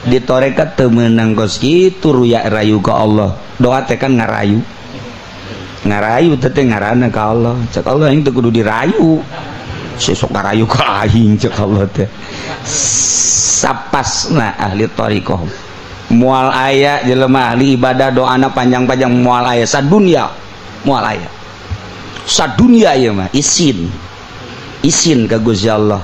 Di tarekat teu meunang kos kitu ruya rayu ka Allah. Doa teh kan ngarayu. Ngarayu teh ngaranna ka Allah. Cek Allah aing teu kudu dirayu. Sesok ngarayu ka aing cek Allah teh. Sapasna ahli thariqah. Moal aya jelema ahli ibadah doana panjang-panjang moal aya sadunya. Moal aya. Sadunya ieu mah isin. Isin ka Gusti Allah.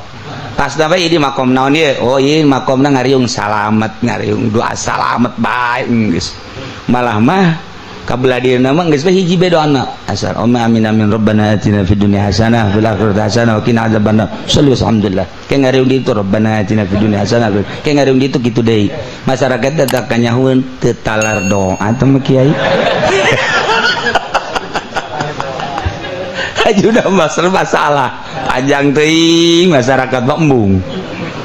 Pas sampai ini makom naon ieu? Oh ieu makomna ngariung salamet, ngariung doa salamet bae geus. Malah mah Kabelah dieuna mah geus we hiji be doana. Asal oma amin amin rabbana atina fid dunya hasanah fil akhirati hasanah wa qina adzabannar. Sallu alhamdulillah. Ke ngariung ditu rabbana atina fid dunya hasanah. Ke ngariung ditu kitu deui. Masyarakat teh kanyahueun teu talar doa teh mah kiai. Ajudah masalah panjang teuing masyarakat mah embung.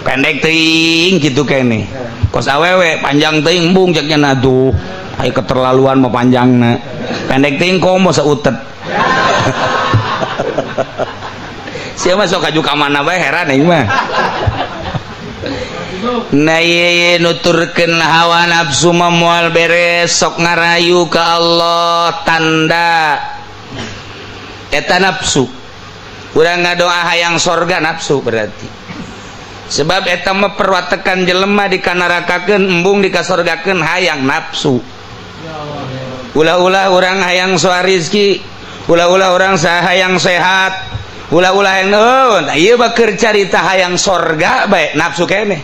Pendek teuing kitu keneh. Kos awewe panjang teuing embung cek nya aduh. Ayo keterlaluan mau panjangna. Pendek teuing komo sautet. Sia mah sok kaju ka mana bae heran aing mah. Nah ieu nuturkeun hawa nafsu mah moal beres sok ngarayu ka Allah tanda eta nafsu. Urang ngadoa hayang sorga nafsu berarti. Sebab eta mah perwatekan jelema dikanarakakeun embung dikasorgakeun hayang nafsu. Ulah-ulah orang hayang soal rizki, ulah-ulah orang hayang sehat, ulah-ulah hayang oh, ieu mah keur carita hayang sorga bae nafsu keneh.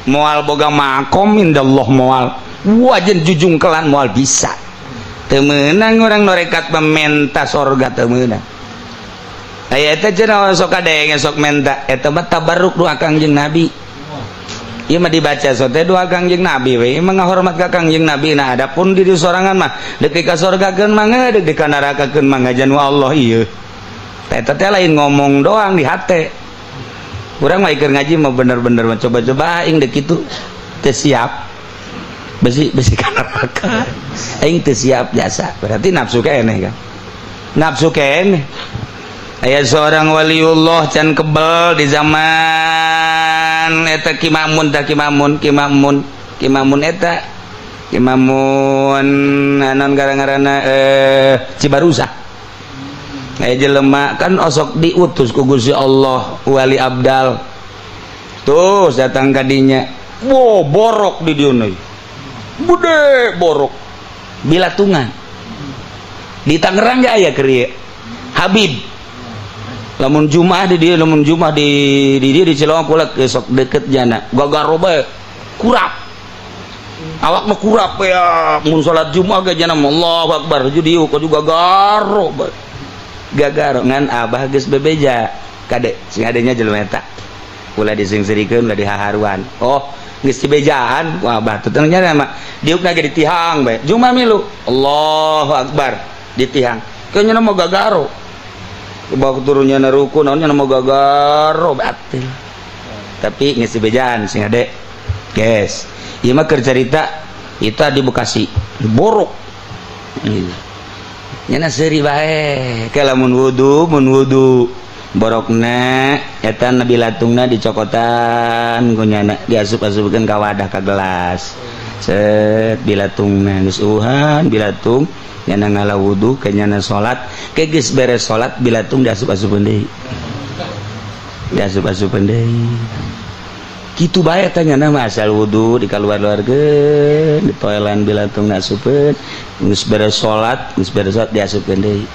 Moal boga makom indallah moal. Wajen jujungkelan moal bisa. Teu meunang urang norekat mementa sorga teu meunang. Aya eta cenah sok kadenge sok menta eta mah tabarruk doa Kangjeng Nabi. Ieu mah dibaca sote doa Kangjeng Nabi we, ieu mah ngahormat ka Kangjeng Nabi. Nah adapun diri sorangan mah deuk dikasorgakeun mangga deuk dikanarakakeun mangga jan wa Allah ieu. Eta teh lain ngomong doang di hate. Urang mah keur ngaji mah bener-bener mah coba-coba aing deuk kitu teu siap. Besi besi ka neraka. Aing teu siap jasa. Berarti nafsu keneh kan. Nafsu keneh. Aya seorang waliullah can kebel di zaman eta Ki Mamun tah Ki Mamun Ki Mamun Ki Mamun eta Ki Mamun anon gara-garana Cibarusah. Aya jelema kan osok diutus ku Gusti Allah wali abdal. Tuh datang ka dinya. Wo borok di dieu euy. Gede borok. Bilatungan. Di Tangerang ge aya keur ieu. Habib. Lamun Jumat di dia, lamun Jumat di dia di Cilongok kula sok deket jana. Gagaro bae kurap. Awak mah kurap ya mun salat Jumat ge jana Allahu Akbar dieu kok juga gagaro bae. Gagaro ngan abah geus bebeja kade sing adenya jelema eta. Ulah disingserikeun ulah dihaharuan. Oh, geus dibejaan ku abah teh nya mah diukna ge ditihang bae. Jumat milu Allahu Akbar ditihang. Kayaknya mah gagaro. Bawa turunnya naruku naonnya nama gagaro batil tapi ngisi bejaan sing ade guys ieu mah keur carita itu di Bekasi borok nya seuri bae ke lamun wudu mun wudu borokna eta nabi latungna dicokotan ku nyana diasup-asupkeun ka wadah ka gelas set bilatungna geus uhan bilatung nyana ngala wudu ke nyana salat ke geus beres salat bilatung diasup-asupeun deui diasup-asupeun deui kitu bae teh nyana mah asal wudu dikaluar-luarkeun ditoelan bilatung asupeun geus beres salat diasupkeun deui.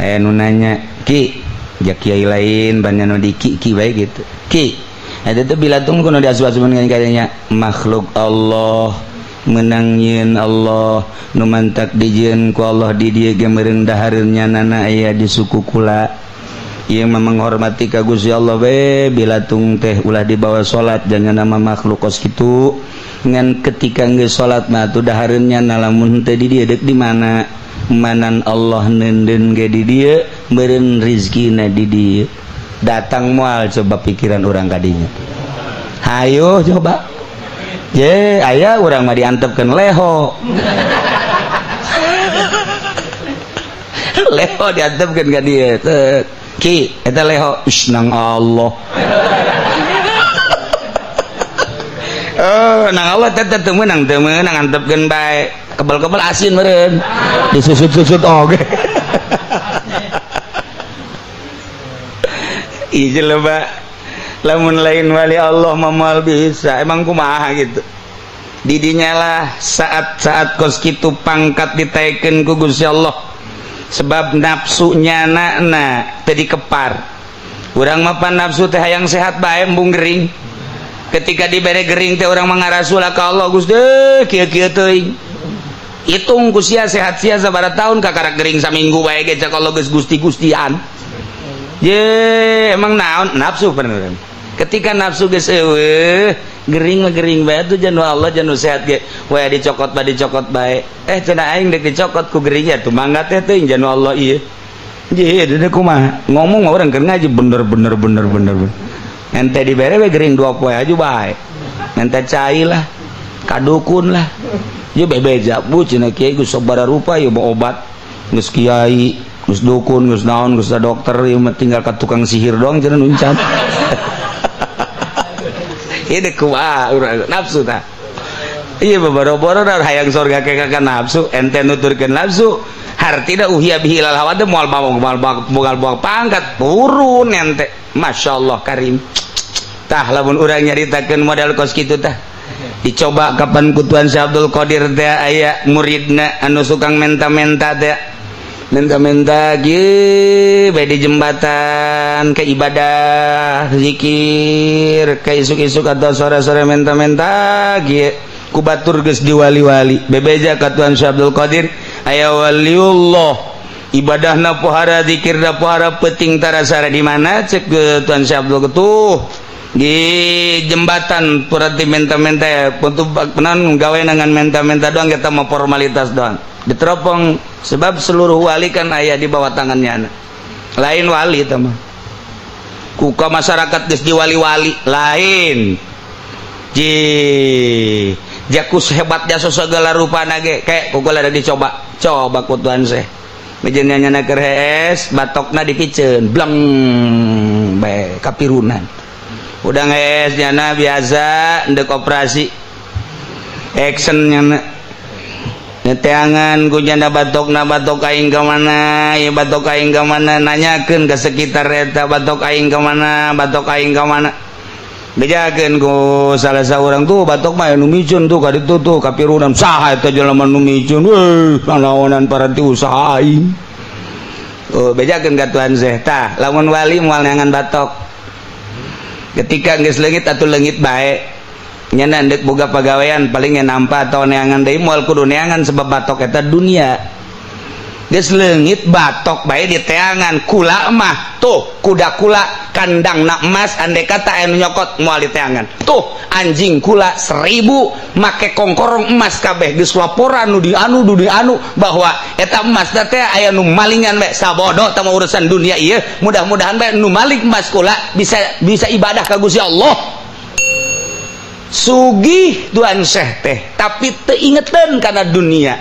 Aya nu nanya ki ja kiai lain banyak nu di ki ki bae gitu ki eta teh bilatung kudu diasup-asupeun kayanya makhluk Allah menang nyeun Allah nu mantak dijieun ku Allah di dieu ge meureun dahareun nyanana aya di suku kula ieu mah menghormati ka Gusti Allah we bilatung teh ulah dibawa salat jangan nama makhluk kos kitu ngan ketika geus salat mah atuh dahareun nyana lamun teu di dieu deuk di mana manan Allah neundeun ge di dieu meureun rizkina di dieu datang moal coba pikiran urang ka dinya hayo coba. Ye, aya urang mah diantepkeun leho. Leho diantepkeun ka dieu. Ki, eta leho, ush nang Allah. Oh, nang Allah teh teu meunang antepkeun bae. Kebel-kebel asin meureun. Disusut-susut oge. Ieu jelema lamun lain wali Allah moal bisa emang kumaha gitu. Didinya lah saat-saat kos kitu pangkat ditaikeun ku Gusti Allah sebab nafsu nyana na teu dikepar. Urang mah pan nafsu teh hayang sehat bae embung gering. Ketika dibere gering teh urang mah ngarasula ka Allah Gusti kieu-kieu teuing. Hitung ku sia, sehat sia sabaraha tahun, kakara gering saminggu bae ge cek Allah geus gusti-gustian. Ye, emang naon nafsu bener. Ketika nafsu geus eueuh, gering mah gering bae tuh janu Allah, janu sehat ge we dicokot bae, dicokot bae. Eh, cenah aing dek dicokot ku gering ya tuh mangga teh teuing janu Allah ieu. Ye, dede kumaha ngomong mah urang keur ngaji bener bener bener bener bener. Ente dibere we gering 2 poe aja bae. Ente cai lah, kadukun lah. Ye bebeja bu cenah kiai geus sabaraha rupa ieu mau obat. Geus kiai, geus dukun, geus naon, geus dokter, ieu mah tinggal ka tukang sihir doang cenah nuncan. Ini kumaha urang nafsu tah. Iya, boro-boro hayang sorga ke ka nafsu, ente nuturkeun nafsu. Hartina uhiya bihi ilal hawa teh moal moal moal moal pangkat turun ente. Masya Allah karim. Tah, lamun urang nyaritakeun model kos kitu tah. Dicoba kapan ku Tuan Syekh Abdul Qadir teh aya muridna anu sukang menta-menta teh. Menta-menta kieu bae di jembatan ke ibadah zikir ke isuk-isuk atau sore-sore menta-menta kieu ku batur geus diwali-wali. Bebeja ka Tuan Syekh Abdul Qadir, aya waliullah ibadahna pohara, zikirna pohara, penting tarasara di mana? Cek Tuan Syekh Abdul, tuh di jembatan purati menta-menta ya untuk penan gawe dengan menta-menta doang, kita mau formalitas doang. Diteropong sebab seluruh wali kan aya di bawah tangannya. Lain wali itu mah kuka masyarakat geus diwali-wali lain. Ji jakus hebat jasa segala rupa nage kayak kukul ada dicoba coba ku Tuan Syekh mejennya nyana keur hees batokna dipiceun bleng bae kapirunan. Udah ngees nyana biasa ndek operasi action nyana neteangan ku nyana batokna, batok aing ka mana ya, batok aing ka mana? Nanyakeun ke sekitar eta, batok aing ka mana, batok aing ka mana? Bejakeun ku salah seorang, tuh batok mah nu micun tuh kaditu tuh kapirunan. Saha eta jelema nu micun? Weuh, nanaonan paranti usaha aing. Oh, bejakeun ka Tuan Syekh. Tah, lamun wali moal neangan batok. Ketika geus leungit atuh leungit bae. Nyana ndek boga pagawean paling nampa atau neangan deui moal kudu neangan sebab batok eta dunia. Geus leungit batok bae di teangan kula mah tuh kuda kula kandang nak emas, andai kata anu nyokot moal di teangan. Tuh anjing kula 1000 make kongkorong emas kabeh, geus laporan nu di anu nu di anu bahwa eta emas teh aya nu malingan bae. Sabodo teh urusan dunia ieu, mudah-mudahan bae nu maling emas kula bisa bisa ibadah ka Gusti Allah. Sugih Tuan Syekh teh tapi teu ingeteun kana dunia.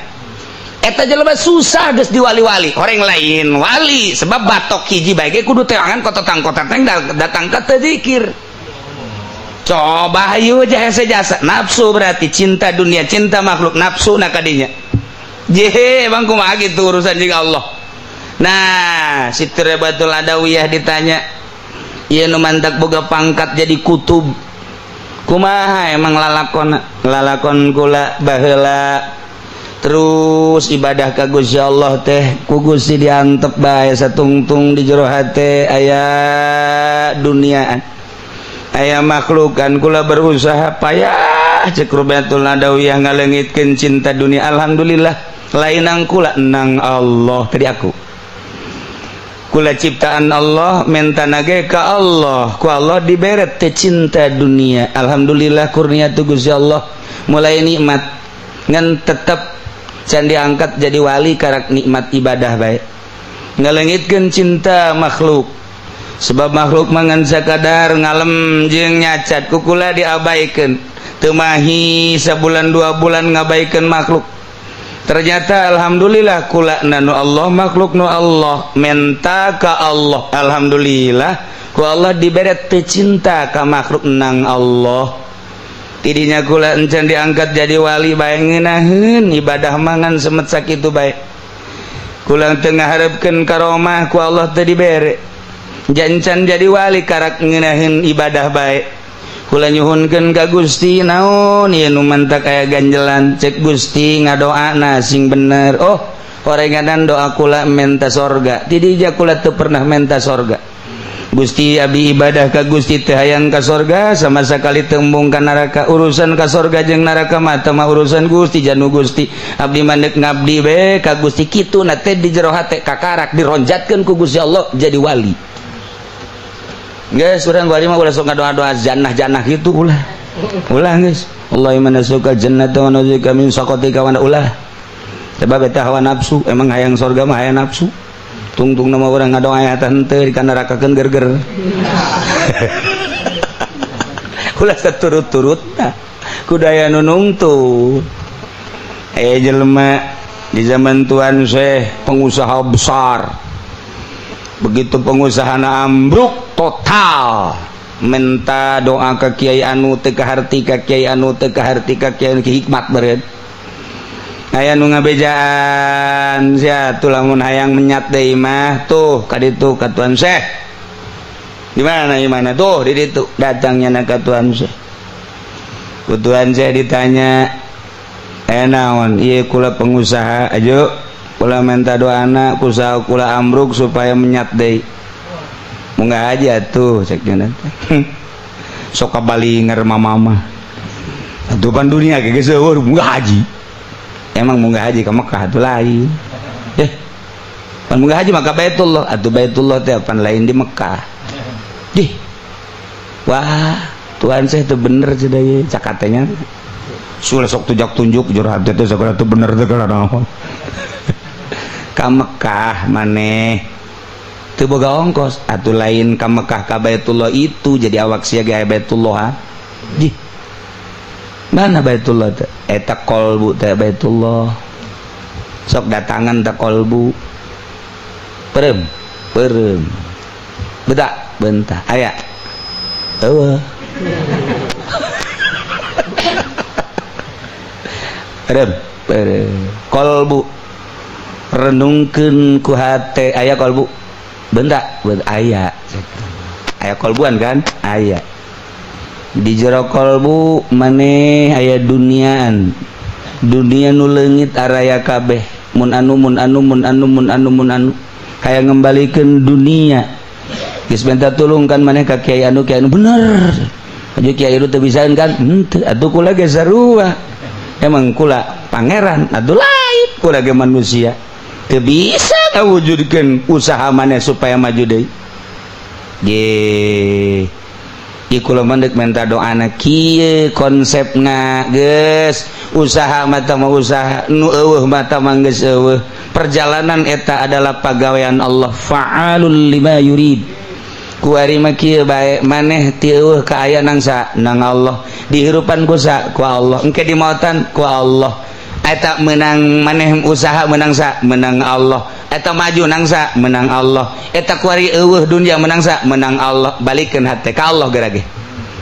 Eta jelema susah geus diwali-wali orang lain wali sebab batok hiji bae ge kudu teangan kotetang koteteng datang ke teu zikir. Coba hayu jasa jasa nafsu berarti cinta dunia, cinta makhluk, nafsu nakadinya. Jehe, bang, kumaha gitu urusan jeung Allah. Nah, Siti Rabiatul Adawiyah ditanya, ieu nu mantak boga pangkat jadi kutub, kumaha emang lalakon lalakon kula baheula terus ibadah ka Gusti Allah teh ku Gusti diantep bae satungtung di jero hate aya duniaan, aya makhlukan, kula berusaha payah. Cek Rabiatul Adawiyah, ngaleungitkeun cinta dunia, alhamdulillah lain nang kula, nang Allah. Tadi aku kula ciptaan Allah, menta nage ka Allah, ku Allah diberet teh cinta dunia. Alhamdulillah kurnia tu Gusti Allah mulai nikmat ngan tetep can diangkat jadi wali karak nikmat ibadah baik ngaleungitkeun cinta makhluk sebab makhluk mangan sakadar ngalem jeung nyacat kukula diabaikeun. Teu mahi sabulan 2 bulan ngabaikeun makhluk. Ternyata alhamdulillah kula nu Allah, makhluk nu Allah, menta ka Allah, alhamdulillah ku Allah diberet teu cinta ka makhluk nang Allah. Tidinya kula encan diangkat jadi wali bae ngeunaheun ibadah mangan semet sakitu bae. Kula teu ngaharepkeun karomah, ku Allah teu dibere. Jancan jadi wali karak ngeunaheun ibadah bae. Kula nyuhunkeun ka Gusti, naon ieu nu mantak aya ganjelan? Cek Gusti, ngadoana sing bener. Oh, orenganan doa kula menta sorga. Tidinya kula teu pernah menta sorga. Gusti, abdi ibadah ka Gusti teh hayang ka sorga, sama sekali tembung ka neraka. Urusan ka sorga jeung neraka mah teu mah urusan Gusti, janu Gusti. Abdi mah deuk ngabdi be ka Gusti. Kitu na teh di jero hate kakarak dironjatkeun ku Gusti Allah jadi wali. Geus, urang wali mah ulah sok ngadoa-doa jannah-jannah kitu, ulah. Ulah geus. Allahumma nas'aluka jannata wa na'udzubika min sakhatika wa ulah. Sebab eta hawa nafsu, emang hayang sorga mah hayang nafsu. Tungtung nama urang ngadoa aya teh henteu dikanarakakeun gerger. Ulah saturut-turutna. Kudaya nu nungtun. Aya jelema di zaman Tuan Syekh pengusaha besar. Begitu pengusahana ambruk total, minta doa ke kiai anu teu kaharti, ka kiai anu teu kaharti, ka kiai anu hikmat beureut. Aya nu ngabejaan sia tuh, lamun hayang menyat deui mah tuh ka ditu ka Tuan Syekh. Di mana, di mana tuh di ditu datangnya na ka Tuan Syekh. Ku Tuan Syekh ditanya, "Eh, naon ieu?" "Kula pengusaha, ajo kula minta doa anak usaha kula ambruk supaya menyat deui." "Munggah aja tuh," cek nya teh. Sok kabalinger mama mah atuh, pan dunia ge geus euweuh munggah haji. Emang munggah haji ke Mekah atuh lain? Eh, pan munggah haji maka Baitullah atuh. Baitullah teh pan lain di Mekah. Dih, wah, Tuhan saya itu bener cenah ieu cakatenya. Sulah sok tunjuk tunjuk jero hati teh sagala teu bener teh kana naon. Ka Mekah maneh teu boga ongkos atuh, lain ka Mekah, ka Baitullah itu. Jadi awak sia ge aya Baitullah. Dih, mana Baitullah teh? Eta kolbu teh Baitullah, sok datangan teh kolbu. Perem perem bedak bentah aya eueuh. Perem perem kolbu, renungkeun ku hate, aya kolbu bentak bet aya, aya kolbuan kan aya di jero kolbu maneh, aya duniaan, dunia nu leungit araya kabeh, mun anu, mun anu, mun anu, mun anu, mun anu, hayang ngembalikan dunia. Geus minta tulung kan maneh ka kiai anu, kiai anu bener aja, kiai anu teu bisaeun kan henteu atuh. Kula ge sarua, emang kula pangeran atuh? Lain, kula ge manusia, teu bisa ngawujudkeun usaha maneh supaya maju deui. Ge ieu kula mah deuk minta doana kieu konsepna. Geus, usaha mata mah usaha, nu eueuh mata mah geus eueuh. Perjalanan eta adalah pagawean Allah, fa'alul lima yurid. Kuari mah kieu bae, maneh ti eueuh ka aya nang sa nang Allah, dihirupan ku sa ku Allah, engke dimautan ku Allah. Eta menang maneh usaha menang sa menang Allah, eta maju nangsa menang Allah, eta kuari eueuh dunia menang sa menang Allah. Balikeun hate ka Allah gerage,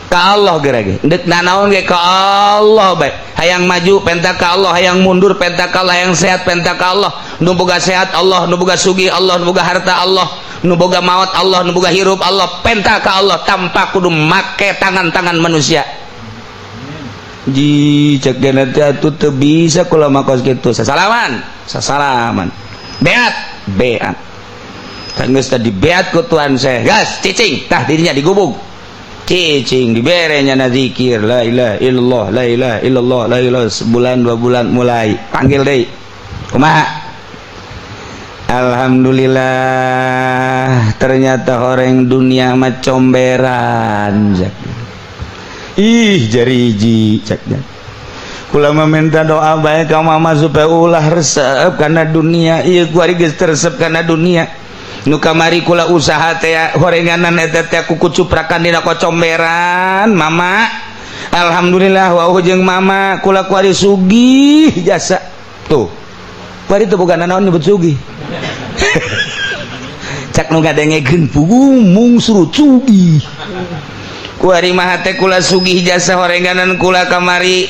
ka Allah gerage. Deuk nanaon ge ka Allah bae. Hayang maju penta ka Allah, hayang mundur penta ka Allah, hayang sehat penta ka Allah. Nu boga sehat Allah, nu boga sugih Allah, nu boga harta Allah, nu boga maot Allah, nu boga hirup Allah. Penta ka Allah tanpa kudu make tangan-tangan manusia. Ji, cek gana teh atuh teu bisa kula mah kos kitu. Sasalaman sasalaman, beat beat. Geus tadi beat ku Tuan saya, gas cicing tah dirinya digubug, cicing diberenya na zikir la ilaha illallah, la ilaha illallah, la ilaha. Sebulan 2 bulan mulai panggil deui, "Kumaha?" "Alhamdulillah, ternyata orang dunia mah comberan." Ih, jariji ceknya, "Kula meminta doa baik ka mama supaya ulah resep karena dunia. Ieu kuari geus teresep karena dunia. Nu kamari kula usaha teh horenganan eta teh kuku cuprakan dina kocomberan mama. Alhamdulillah, wau jeung mama kula kuari sugih jasa." Tuh, kuari teu boga nanaon nyebut sugih. Cak nu ngadengekeun mung suruh sugih. "Kuari mah teh kula sugih jasa horenganan kula kamari,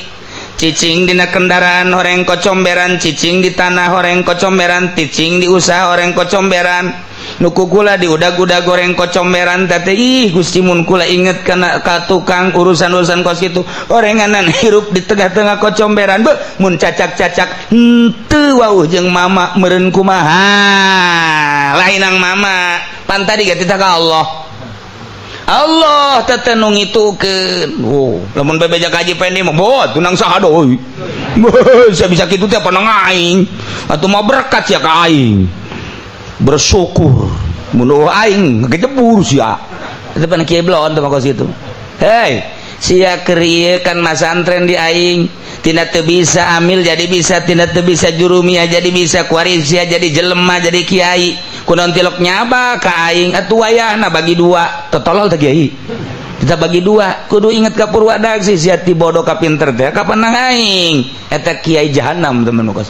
cicing dina kendaraan horeng kocomberan, cicing di tanah horeng kocomberan, cicing di usaha horeng kocomberan, nuku kula di udag-udag goreng kocomberan teh. Ih Gusti, mun kula inget kana ka tukang urusan-urusan kos kitu, horenganan hirup di tengah-tengah kocomberan. Beuh, mun cacak-cacak henteu wauh jeung mama meureun kumaha? Lain nang mama, pan tadi ge titah ka Allah." Allah teh nu ngitukeun. Oh, lamun bebeja ka Haji Pendi mah bot tunang saha deui. Saya bisa kitu teh panang aing. Atuh mah berkat sia ka aing. Bersyukur. Mun aing ngejebur sia. Itu pan kiai blon teh mah kos kitu. Hei, sia keur ieu kan masantren di aing. Tina teu bisa amil jadi bisa, tina teu bisa jurumiyah jadi bisa, kuari sia jadi jelema jadi kiai. Kunaon tilok nyaba ka aing atuh wayahna bagi dua. Totolol teh kiai. Kita bagi dua, kudu inget ka Purwadaksi sia ti bodoh ka pinter teh kapan nang aing. Eta kiai jahanam temen nu kos.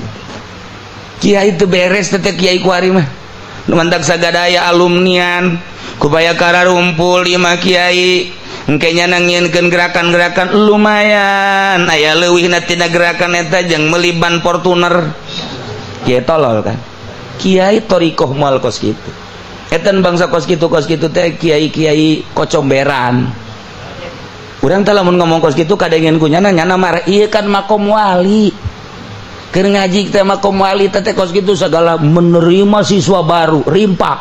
Kiai teu beres teh kiai kuari mah. Nu mantak sagadaya alumnian kubaya kararumpul lima kiai engke nya nangieunkeun gerakan-gerakan lumayan aya leuwihna tina gerakan eta jeung meuli ban Fortuner. Kiai tolol kan. Kiai thoriqoh moal kos kitu. Etan bangsa kos kitu teh kiai-kiai kocomberan. Urang teh lamun ngomong kos kitu kadengen ku nyana, nyana marah. Ieu kan makom wali. Keur ngaji teh makom wali teh kos kitu segala menerima siswa baru, rimpak.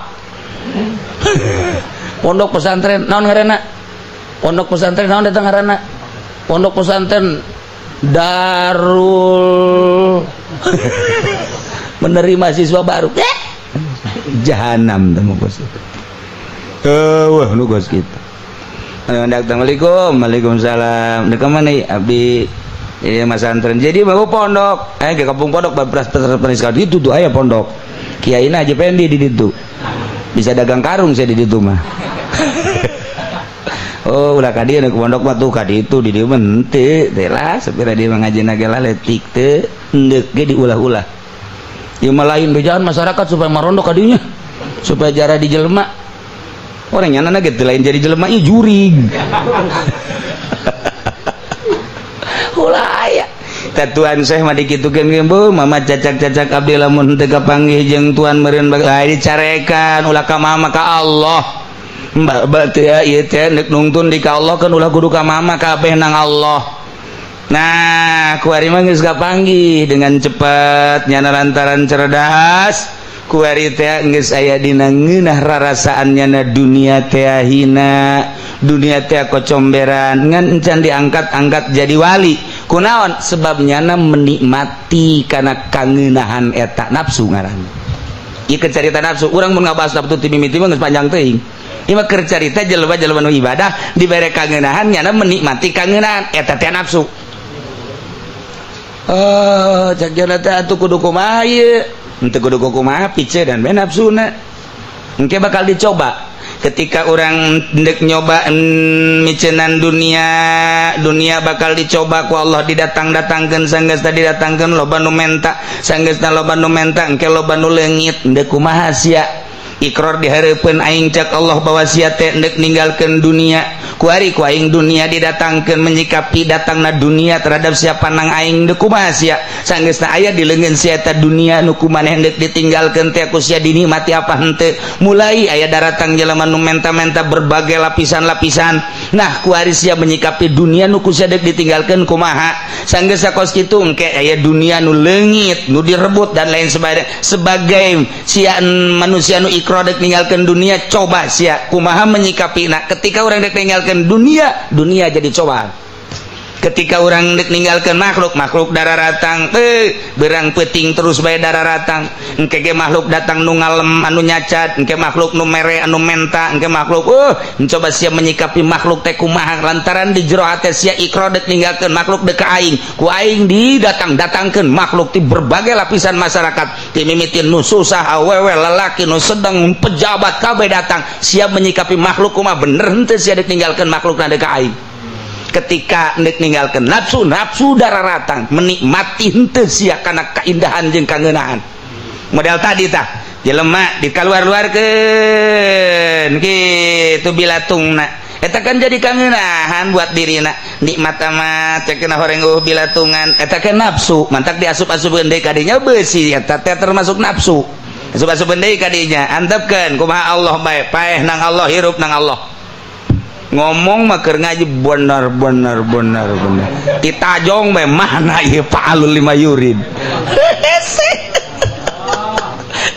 Pondok pesantren naon ngaranna? Pondok pesantren naon eta ngaranna? Pondok pesantren Darul menerima siswa baru. Jahanam teh kos kitu. Eueuh nu kos kitu. Assalamualaikum, waalaikumsalam. Deuk ka mana abdi? Iya masantren. Jadi mau pondok. Ke kampung pondok babras penis itu tuh aya pondok. Kiaina aja pendi di ditu. Bisa dagang karung saya di ditu mah. Oh, ulah ka dieu ke pondok mah tuh ka ditu di dieu mah henteu. Teh lah sapira dia ngajina ge lah letik teu endeuk ge diulah-ulah. Ieu mah lain bejaan masyarakat supaya marondok ka dinya. Supaya jara di jelema. Orang nyana ge teu lain jadi jelema ieu jurig. Ulah aya. Tuan Syekh mah dikitukeun ge bu, mama cacak-cacak abdi lamun teu kapanggih jeung tuan meureun bae dicarekan ulah ka mama ka Allah. Mbak teh ieu teh neuk nungtun di ka Allah kan ulah kudu ka mama kabeh nang Allah. Nah, kuari mah geus kapanggih dengan cepat nyana lantaran cerdas. Kuari teh geus aya dina ngeunah rarasaan nyana dunia teh hina, dunia teh kocomberan ngan encan diangkat-angkat jadi wali. Kunaon? Sebab nyana menikmati kana kangeunahan eta nafsu ngaranna. Ieu keur carita nafsu, urang mun ngabahas nafsu ti mimiti mah geus panjang teuing. Ieu mah keur carita jelema-jelema nu ibadah dibere kangeunahan nyana menikmati kangeunahan eta teh nafsu. Oh, cak jana teh atuh kudu kumaha ieu? Henteu kudu kumaha pice dan bae nafsuna. Engke bakal dicoba. Ketika orang ndek nyoba micenan dunia, dunia bakal dicoba ku Allah didatang-datangkeun sanggeus tadi didatangkeun loba nu menta, sanggeusna loba nu menta engke loba nu leungit ndek kumaha sia. Ikrar dihareupeun aing cak Allah bahwa sia teh ndek ninggalkeun dunia. Kuari ku aing dunia didatangkeun menyikapi datangna dunia terhadap siapa nang aing ndek kumaha sia. Sanggeusna aya di leungeun sia eta dunia nu ku maneh ndek ditinggalkeun teh ku sia dinikmati apa henteu. Mulai aya daratang jelema nu menta-menta berbagai lapisan-lapisan. Nah, kuari sia menyikapi dunia nu ku sia dek ditinggalkeun kumaha. Sanggeusna kos kitu engke aya dunia nu leungit, nu direbut dan lain sebagainya. Sebagai sia manusia nu ikrar dek ninggalkeun dunia, coba sia kumaha menyikapi. Nah, ketika urang dek ninggalkeun dunia, dunia jadi coba. Ketika orang dek ninggalkeun makhluk, makhluk dararatang berang peting terus bae dararatang. Engke ge makhluk datang nu ngalem anu nyacat, engke makhluk nu mere anu menta, engke makhluk mencoba sia menyikapi makhluk teh kumaha lantaran di jero hate sia ikrar dek ninggalkeun makhluk dek ka aing. Ku aing didatang-datangkeun makhluk ti berbagai lapisan masyarakat, ti mimitin nu susah, awewe, lalaki, nu sedang, pejabat kabeh datang. Siap menyikapi makhluk kumaha bener henteu sia dek ninggalkeun makhluk na dek ka aing. Ketika ndek ninggalkeun nafsu, nafsu dararatang menikmati henteu sia kana kaindahan jeung kangeunahan. Model tadi tah jelema dikaluar-luarkeun kitu bilatungna. Eta kan jadi kangeunahan buat dirina. Nikmat amat cek kena horeng bilatungan eta kan nafsu, mantak diasup-asupkeun deui ka dinya beusi eta teh termasuk nafsu. Asup-asupkeun deui ka dinya, antepkeun kumaha Allah bae, paeh nang Allah, hirup nang Allah. Ngomong mah keur ngaji bener bener bener bener ditajong bae mana ieu fa'alul lima yurid.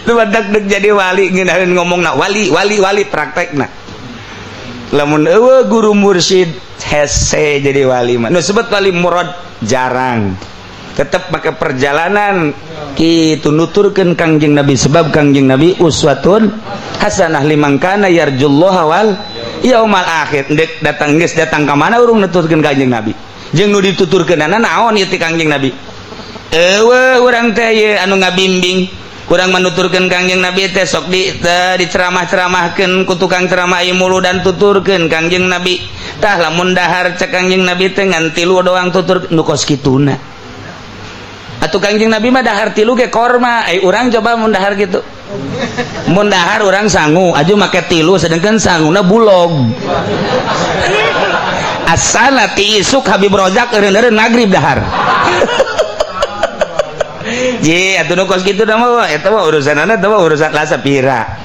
Teu badak dek jadi wali ngeunaheun ngomongna wali wali wali praktekna. Lamun euweuh guru mursyid, hese jadi wali mah. Nu sebut wali murad jarang. Tetep make perjalanan kitu nuturkeun Kangjeng Nabi, sebab Kangjeng Nabi uswatun hasanah liman kana yarjullaha wal yaumal akhir. Ndek datang geus datang ka mana urang nuturkeun Kangjeng Nabi? Jeung nu dituturkeunana naon ieu ti Kangjeng Nabi? Euweuh urang teh ieu anu ngabimbing. Kurang menuturkan Kangjeng Nabi teh sok di diceramah-ceramahkeun ku tukang ceramah ieu mulu dan tuturkeun Kangjeng Nabi. Tah lamun dahar cek Kangjeng Nabi teh ngan tilu doang tutur nu kos kituna. Atuh Kangjeng Nabi mah dahar tilu ge korma, ai urang coba mun dahar kitu. Mun dahar urang sangu aju make tilu sedangkan sanguna bulog. Asana ti isuk Habib Rozak eureun-eureun magrib dahar. Ji, atuh nu kos kitu da mah eta mah urusanana eta mah urusan lah sapira.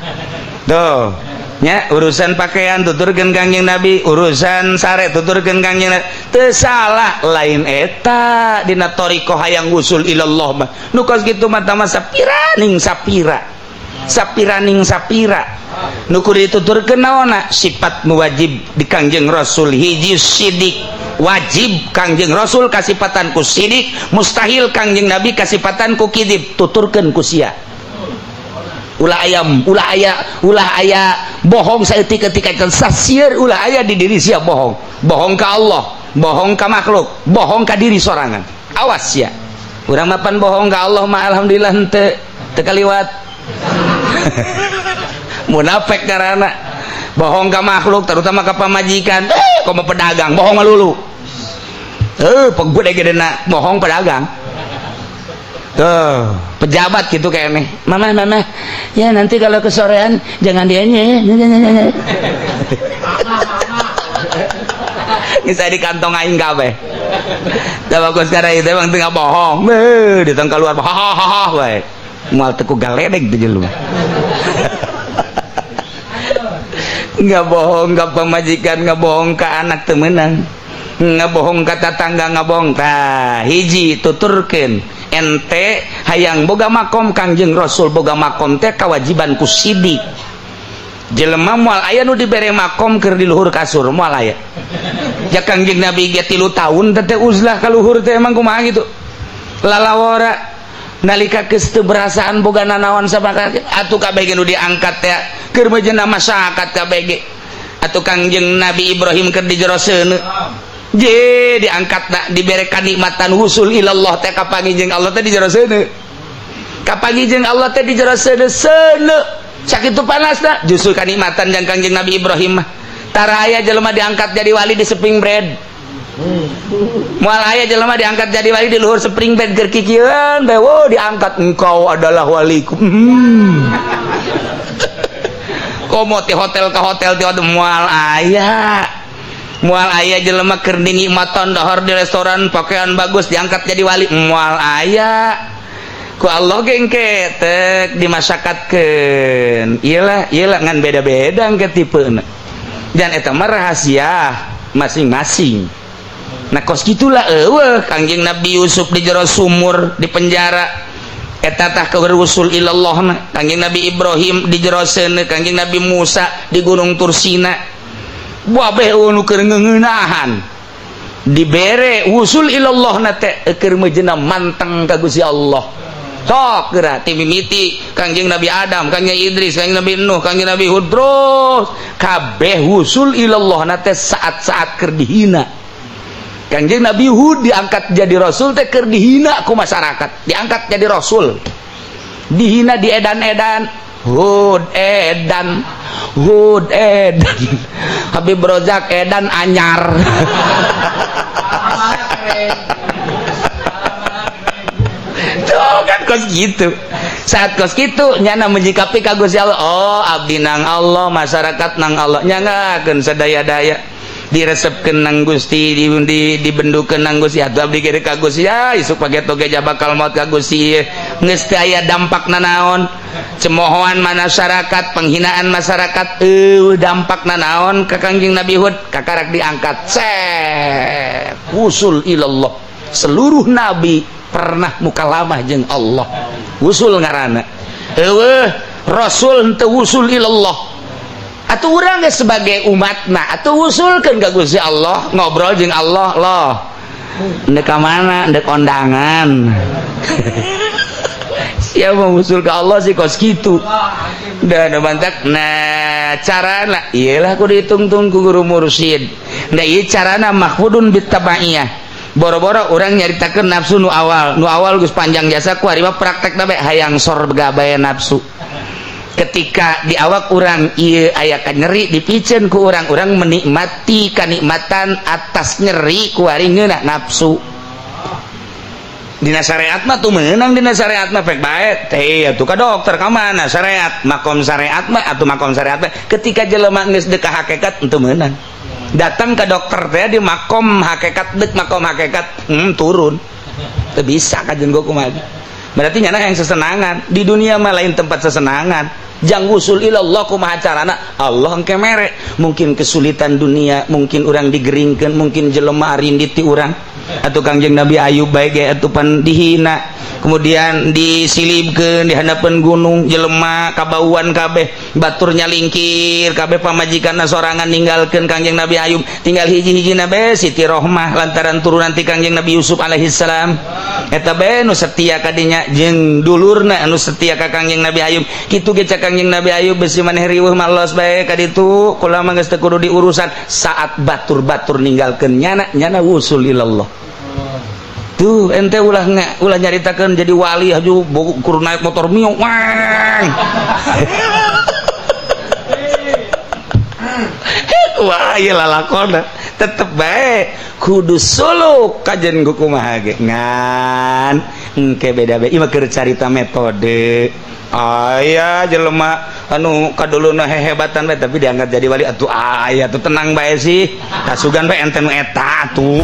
Tuh, nya urusan pakaian tuturkeun Kangjeng Nabi, urusan sare tuturkeun Kangjeng Nabi. Teu salah lain eta dina thariqah hayang usul ilallah mah. Nu kos kitu mah tah sapira ning sapira. Sapira ning sapira. Nu kudu dituturkeun naonna? Sifat nu wajib di Kangjeng Rasul hiji sidik. Wajib Kangjeng Rasul kasipatan ku sidik, mustahil Kangjeng Nabi kasipatan ku kidib, tuturkeun ku sia. Ulah ayam, ulah aya bohong saeutik-eutik can sasieur, ulah aya di diri sia bohong. Bohong ka Allah, bohong ka makhluk, bohong ka diri sorangan. Awas sia. Urang mapan bohong ka Allah mah alhamdulillah henteu teu kaliwat. Munafik karana bohong ka makhluk, terutama ka pamajikan, komo pedagang bohong melulu. Gede-gedena bohong pedagang. Tuh, pejabat gitu kayaknya. Mama, mama, ya nanti kalau kesorean jangan dianya. Bisa di kantong aing kabeh. Da bagus karena itu emang tengah bohong. Beuh, ditong keluar hahaha bae. Moal teu ku galedeg teh jelema. Nggak bohong ka pamajikan, nggak bohong ka anak teu meunang. Nggak bohong ka tatangga, nggak bohong. Tah, hiji tuturkeun ente hayang boga makom Kangjeng Rasul, boga makom teh kewajiban ku sidik. Jelema moal aya nu dibere makom keur di luhur kasur, moal aya. Ja Kangjeng Nabi ge 3 tahun teh uzlah ka luhur teh emang kumaha gitu. Lalawora nalika geus teu berasaan boga nanaon sabaka atuh kabeh ge nu diangkat teh keur meujeuhna masyarakat kabeh ge. Atuh Kangjeng Nabi Ibrahim keur di jero seuneu je diangkat nak dibere kanikmatan wusul ilallah teh kapanggih jeung Allah teh di jero seuneu. Kapanggih jeung Allah teh di jero seuneu seuneu sakitu panasna justru kanikmatan jeung Kangjeng Nabi Ibrahim mah. Tara aya jelema diangkat jadi wali di spring bread. Moal aya jelema diangkat jadi wali di luhur spring bed keur kikieuan bae wo diangkat engkau adalah waliku. Komo ti hotel ke hotel ti moal aya. Moal aya jelema keur dinikmatan dahar di restoran pakaian bagus diangkat jadi wali moal aya. Ku Allah ge engke tek dimasakatkeun. Iyalah, iyalah ngan beda-beda engke tipena. Dan eta mah rahasia masing-masing. Nah kos gitulah eueuh Kangjeng Nabi Yusuf di jero sumur di penjara eta tah keur wusul ilallah mah. Kangjeng Nabi Ibrahim di jero seuneu, Kangjeng Nabi Musa di Gunung Tursina. Wabeh nu keur ngeunahan dibere wusul ilallah na teh keur meujeuhna manteng ka Gusti Allah. Sok geura ti mimiti Kangjeng Nabi Adam, Kangjeng Idris, Kangjeng Nabi Nuh, Kangjeng Nabi Hud, terus kabeh wusul ilallah na teh saat-saat keur dihina. Kangjeng Nabi Hud diangkat jadi rasul teh keur dihina ku masyarakat, diangkat jadi rasul. Dihina di edan-edan, Hud edan, Hud edan. Habib Rozak edan anyar. Tuh kan kos gitu. Saat kos gitu nyana menyikapi ka Gusti Allah, oh abdi nang Allah, masyarakat nang Allah, nyangakeun sadaya-daya. Diresepkeun nang Gusti, dibendukeun nang Gusti, atuh abdi ge ka Gusti, ya isuk pageto ge bakal maot ka Gusti. Geus teu aya dampakna naon? Cemohoan masyarakat, penghinaan masyarakat, dampakna naon ka Kangjeng Nabi Hud? Kakarak diangkat. Set wusul ilallah. Seluruh nabi pernah mukalamah jeung Allah. Wusul ngaranna. Eueuh rasul henteu wusul ilallah. Atuh urang ge sebagai umatna atuh usulkeun ka Gusti Allah, ngobrol jeung Allah loh. Ndek ka mana? Ndek kondangan. Siapa mau usul ke Allah sih kos gitu. Dan mantak nah carana iyalah kudu ditungtung ku guru mursyid. Nah ieu carana mahfudun bitabaiyah. Boro-boro urang nyaritakeun nafsu nu awal geus panjang jasa ku ari mah praktekna bae hayang sorga bae nafsu. Ketika di awak urang ieu aya nyeri dipiceun ku urang, urang menikmati kanikmatan atas nyeri ku ari ngeunah nafsu. Dina syariat mah tuh meunang, dina syariat mah pek bae teh atuh ka dokter ka mana syariat makom syariat mah atuh makom syariat mah ketika jelema geus deuk ka hakikat teu meunang. Datang ke dokter teh di makom hakikat deuk makom hakikat turun. Teu bisa kajen gua kumaha. Berarti nyana yang sesenangan di dunia mah lain tempat sesenangan. Jang usul ilallah kumaha carana Allah engke mere. Mungkin kesulitan dunia, mungkin urang digeringkeun, mungkin jelema rindit ti urang. Atau Kangjeng Nabi Ayub bae ge atuh pan dihina, kemudian disilibkeun di handapeun gunung, jelema kabauan kabeh, batur nyalingkir kabeh, pamajikanna sorangan ninggalkeun Kangjeng Nabi Ayub, tinggal hiji-hijina bae Siti Rohmah lantaran turunan ti Kangjeng Nabi Yusuf alaihi salam. Eta bae nu setia kadinya jeung dulurna anu setia ka Kangjeng Nabi Ayub. Kitu ge cak Kangjeng Nabi Ayub besi maneh riweuh mah los bae ka ditu, kula mah geus teu kudu diurusan. Saat batur-batur ninggalkeun nyana, nyana wusul ilallah. Tuh ente ulah nggak ulah nyaritakeun jadi wali aju kur naik motor Mio wang. Wah ieu lalakonna tetep bae kudu suluk kajen kumaha ge ngan engke beda bae ieu mah keur carita metode. Aya jelema anu kaduluna hehebatan bae tapi diangkat jadi wali atuh aya tuh tenang bae sih kasugan bae ente nu eta atuh.